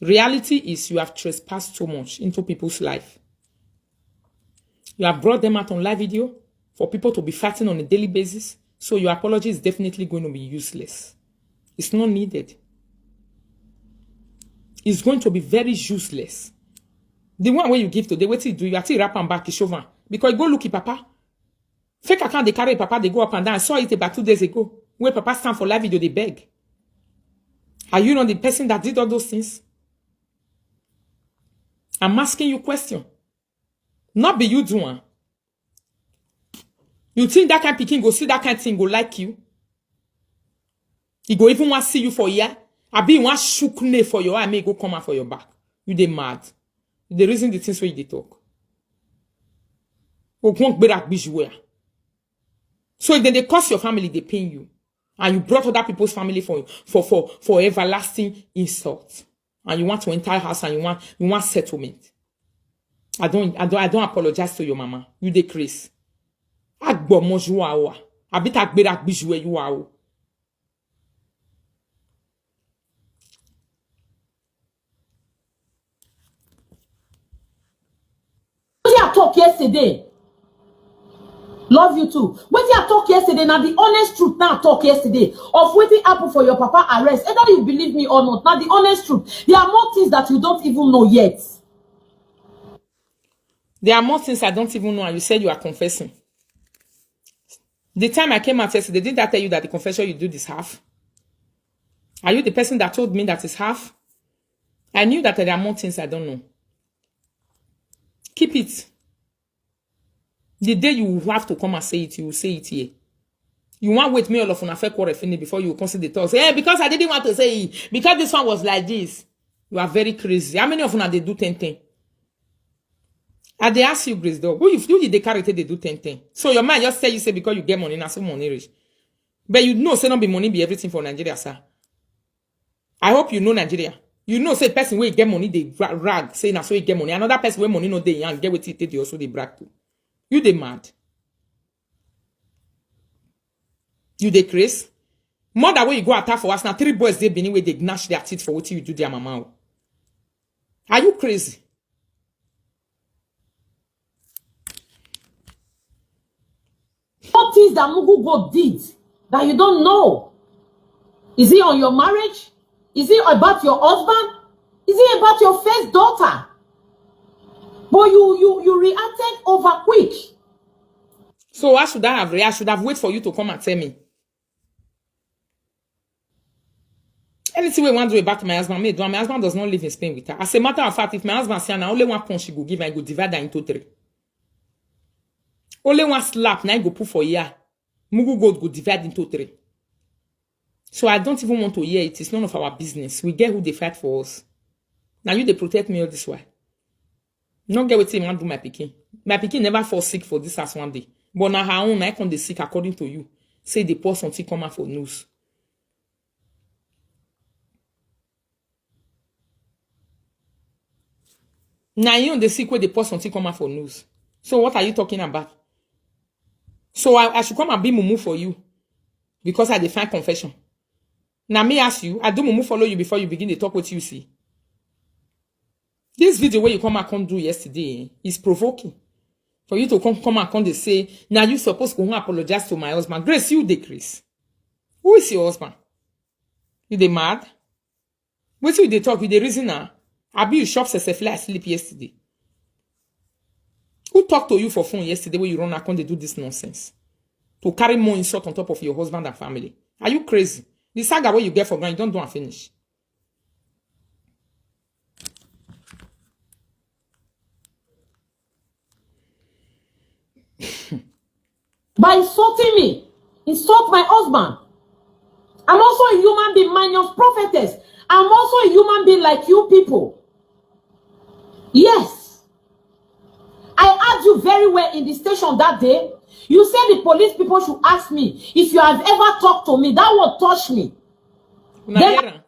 Reality is you have trespassed too much into people's life. You have brought them out on live video for people to be fighting on a daily basis. So your apology is definitely going to be useless. It's not needed. It's going to be very useless. The one where you give today, what you do, you are still wrap and back, Ishovan. Because you go look at Papa. Fake account, they carry Papa, they go up and down. I saw it about two days ago. Where Papa stand for live video, they beg. Are you not the person that did all those things? I'm asking you question. Not be you do one. You think that kind of pikin go see that kind of thing go like you? He go even want see you for here. I be one shook nay for your eye, may go come out for your back. You dey mad. You dey reason the things wey you dey talk. Ogun gbera gbiju where. So if they, they curse your family, they pain you. And you brought other people's family for, for, for, for everlasting insult. And you want to enter house and you want, you want settlement. I don't, I don't, I don't apologize to your mama. You dey craze. Agbomo you are. Abita gbera gbiju where you are. Wetin I talk yesterday? Love you too. Wetin I talk yesterday, na the honest truth na I talk yesterday of wetin happen for your papa arrest. Either you believe me or not, na the honest truth. There are more things that you don't even know yet. There are more things I don't even know, and you said you are confessing. The time I came out yesterday, didn't I tell you that the confession you do is half? Are you the person that told me that is half? I knew that there are more things I don't know. Keep it. The day you have to come and say it, you will say it here. You want wait me all of una fake quarrel finish before you come see the talk. Say, hey, because I didn't want to say it, because this one was like this. You are very crazy. How many of una dey do ten ten? I dey ask you, Grace Dog. Who you, who you dey carry take dey do ten ten? So your mind just tell you say because you get money, na so money reach. But you know say no be money be everything for Nigeria, sir. I hope you know Nigeria. You know say person wey get money dey ra- rag, say na so he get money. Another person wey money no dey and get wetin he take dey also dey brag too. You dey mad. You dey craze. Mother wey you go attack for us na three boys dey Benin wey dey gnash their teeth for wetin you do their mama o. Are you crazy? What things that Mugu God did that you don't know? Is it on your marriage? Is it about your husband? Is it about your first daughter? But you you you reacted over quick. So why should I have re- I should have wait for you to come and tell me. Anything we want to do about my husband, me do. My husband does not live in Spain with her. As a matter of fact, if my husband say na only one punch he go give, I go divide that into three. Only one slap, now he go put for here. Mugu God go divide into three. So I don't even want to hear it. It's none of our business. We get who they fight for us. Now you they protect me all this while. No get wetin you want do my pikin. My pikin never fall sick for this house one day. But now her own, I come dey sick according to you. Say the poor something come out for news. Now you dey sick wey the poor something come out for news. So what are you talking about? So I, I should come and be mumu for you because I dey find confession. Now me ask you, I do mumu follow you before you begin to talk what you see. This video where you come and come do yesterday eh, is provoking for you to come come and come dey say now you suppose go home apologize to my husband. Grace, you dey Grace. Who is your husband? You dey mad? Wetin you dey talk? You dey reason na? Abi you chop sesefle I sleep yesterday? Who talk to you for phone yesterday when you run out come dey do this nonsense? To carry more insult on top of your husband and family. Are you crazy? The saga wey you get for ground, you don do am finish. By insulting me, insult my husband. I'm also a human being, minus prophetess. I'm also a human being like you people. Yes. I heard you very well in the station that day. You said the police people should ask me if you have ever talked to me. That word touched me. Una hear am?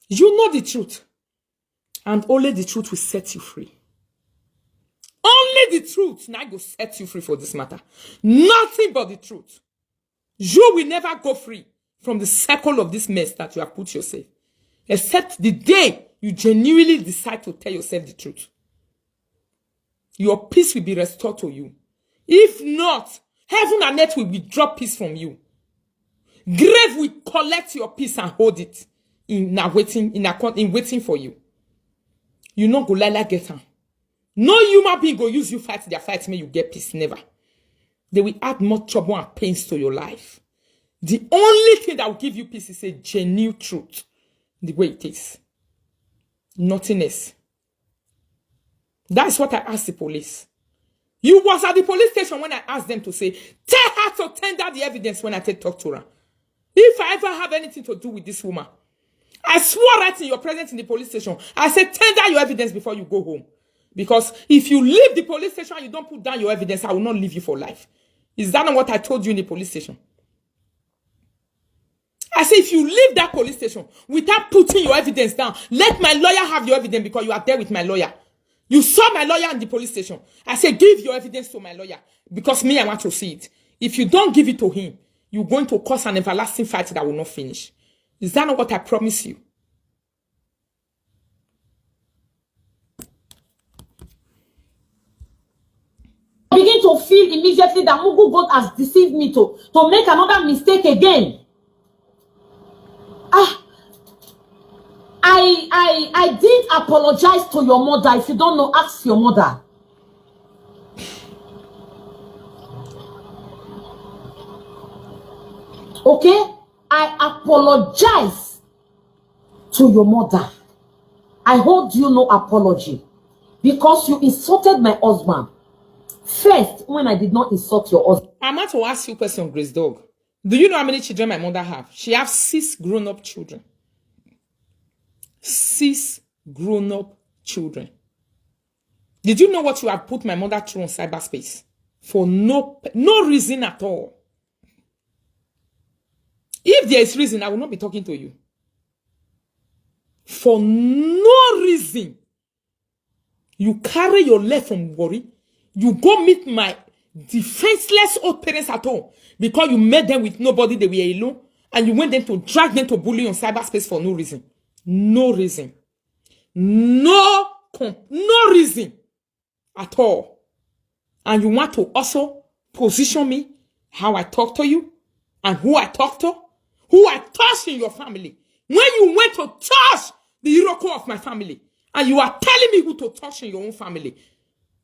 You know the truth, and only the truth will set you free. Only the truth now go set you free for this matter. Nothing but the truth. You will never go free from the circle of this mess that you have put yourself. Except the day you genuinely decide to tell yourself the truth. Your peace will be restored to you. If not, heaven and earth will withdraw peace from you. Grave will collect your peace and hold it in a waiting, in a con-, in waiting for you. You no go like get am. No human being go use you fight their fight, make you get peace. Never. They will add more trouble and pains to your life. The only thing that will give you peace is a genuine truth, the way it is. Nothing else. That's what I asked the police. You was at the police station when I asked them to say, "Tell her to tender the evidence when I take talk to her. If I ever have anything to do with this woman, I swore right in your presence in the police station. I said, tender your evidence before you go home. Because if you leave the police station and you don't put down your evidence, I will not leave you for life." Is that not what I told you in the police station? I say, if you leave that police station without putting your evidence down, let my lawyer have your evidence because you are there with my lawyer. You saw my lawyer in the police station. I say, give your evidence to my lawyer because me, I want to see it. If you don't give it to him, you're going to cause an everlasting fight that will not finish. Is that not what I promise you? Begin to feel immediately that Mugu God has deceived me to, to make another mistake again. Ah, I, I, I didn't apologize to your mother. If you don't know, ask your mother. Okay? I apologize to your mother. I hold you no apology because you insulted my husband. First, when I did not insult your husband. I'm about to ask you a question, Grace Dog. Do you know how many children my mother have? She have six grown-up children. Six grown-up children. Did you know what you have put my mother through on cyberspace? For no, no reason at all. If there is reason, I will not be talking to you. For no reason, you carry your leg from Warri, you go meet my defenseless old parents at home because you met them with nobody, they were alone, and you went them to drag them to bully on cyberspace for no reason. No reason. No com-, no reason at all. And you want to also position me, how I talk to you and who I talk to, who I touch in your family. When you went to touch the Iroko of my family, and you are telling me who to touch in your own family,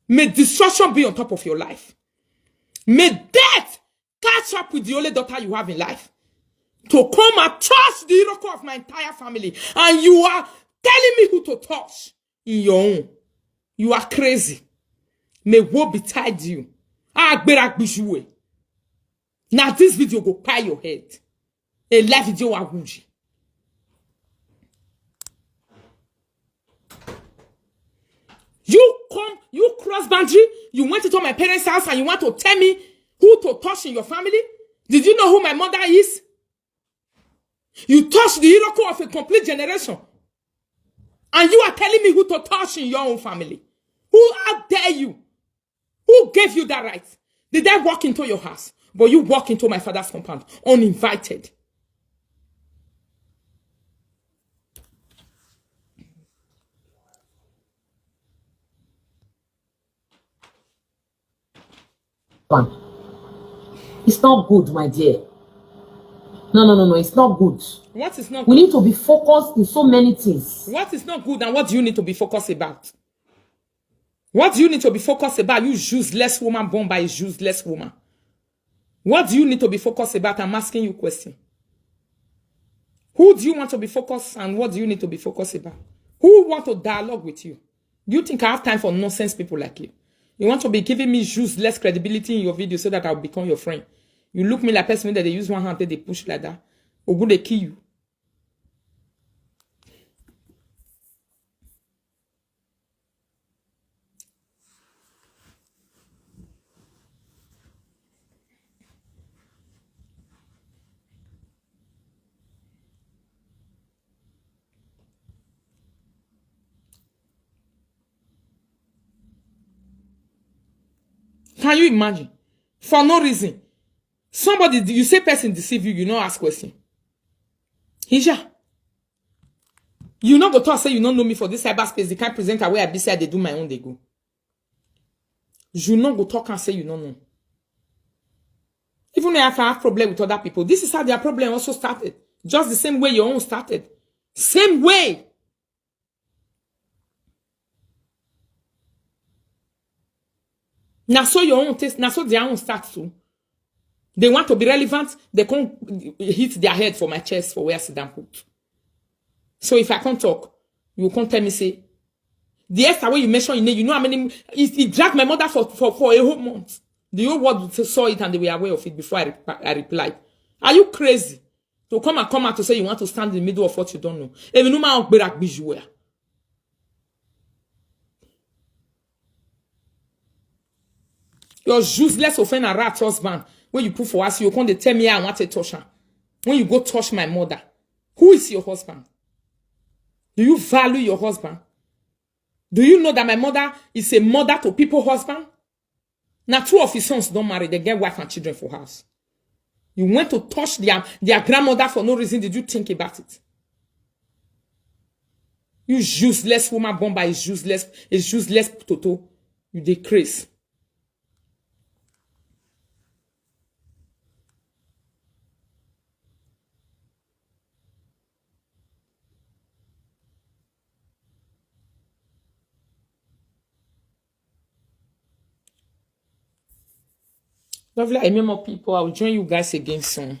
may destruction be on top of your life. May death catch up with the only daughter you have in life. To come and touch the Iroko of my entire family, and you are telling me who to touch in your own. You are crazy. May woe betide you. Agbera gbishuwe. Now this video go pie your head. A live video wa wuji. You come, you cross boundary, you went into my parents' house and you want to tell me who to touch in your family? Did you know who my mother is? You touched the Iroko of a complete generation. And you are telling me who to touch in your own family. Who, how dare you? Who gave you that right? Did I walk into your house? But you walk into my father's compound uninvited. One. It's not good, my dear. No, no, no, no, it's not good. What is not We good? need to be focused in so many things. What is not good and what do you need to be focused about? What do you need to be focused about? You useless woman born by a useless woman. What do you need to be focused about? I'm asking you a question. Who do you want to be focused and what do you need to be focused about? Who want to dialogue with you? Do you think I have time for nonsense people like you? You want to be giving me useless credibility in your video so that I'll become your friend. You look me like person that they use one hand, they push like that. Or would they kill you? Can you imagine? For no reason. Somebody, you say person deceive you, you no ask question. Hija. You no go talk say you no know me for this cyberspace, the kind presenter wey I be say I dey do my own dey go. You no go talk and say you no know. Even if I have problem with other people, this is how their problem also started. Just the same way your own started. Same way. Now so your own taste, now so their own start too. They want to be relevant, they can't hit their head for my chest for where I sit down put. So if I can't talk, you can't tell me say, the Esther way you mention your name, you know how many, it, it dragged my mother for, for, for a whole month. The whole world saw it and they were aware of it before I, re- I replied. Are you crazy? To come and come out to say you want to stand in the middle of what you don't know. Even no man gbera gbiju where. Your useless offend a rat husband. When you put for us, you come dey tell me I want to touch her. When you go touch my mother, who is your husband? Do you value your husband? Do you know that my mother is a mother to people husband? Now two of his sons don't marry, they get wife and children for house. You went to touch their, their grandmother for no reason. Did you think about it? You useless woman born by a useless, a useless toto. You dey craze. Lovely, I mean more people. I'll join you guys again soon.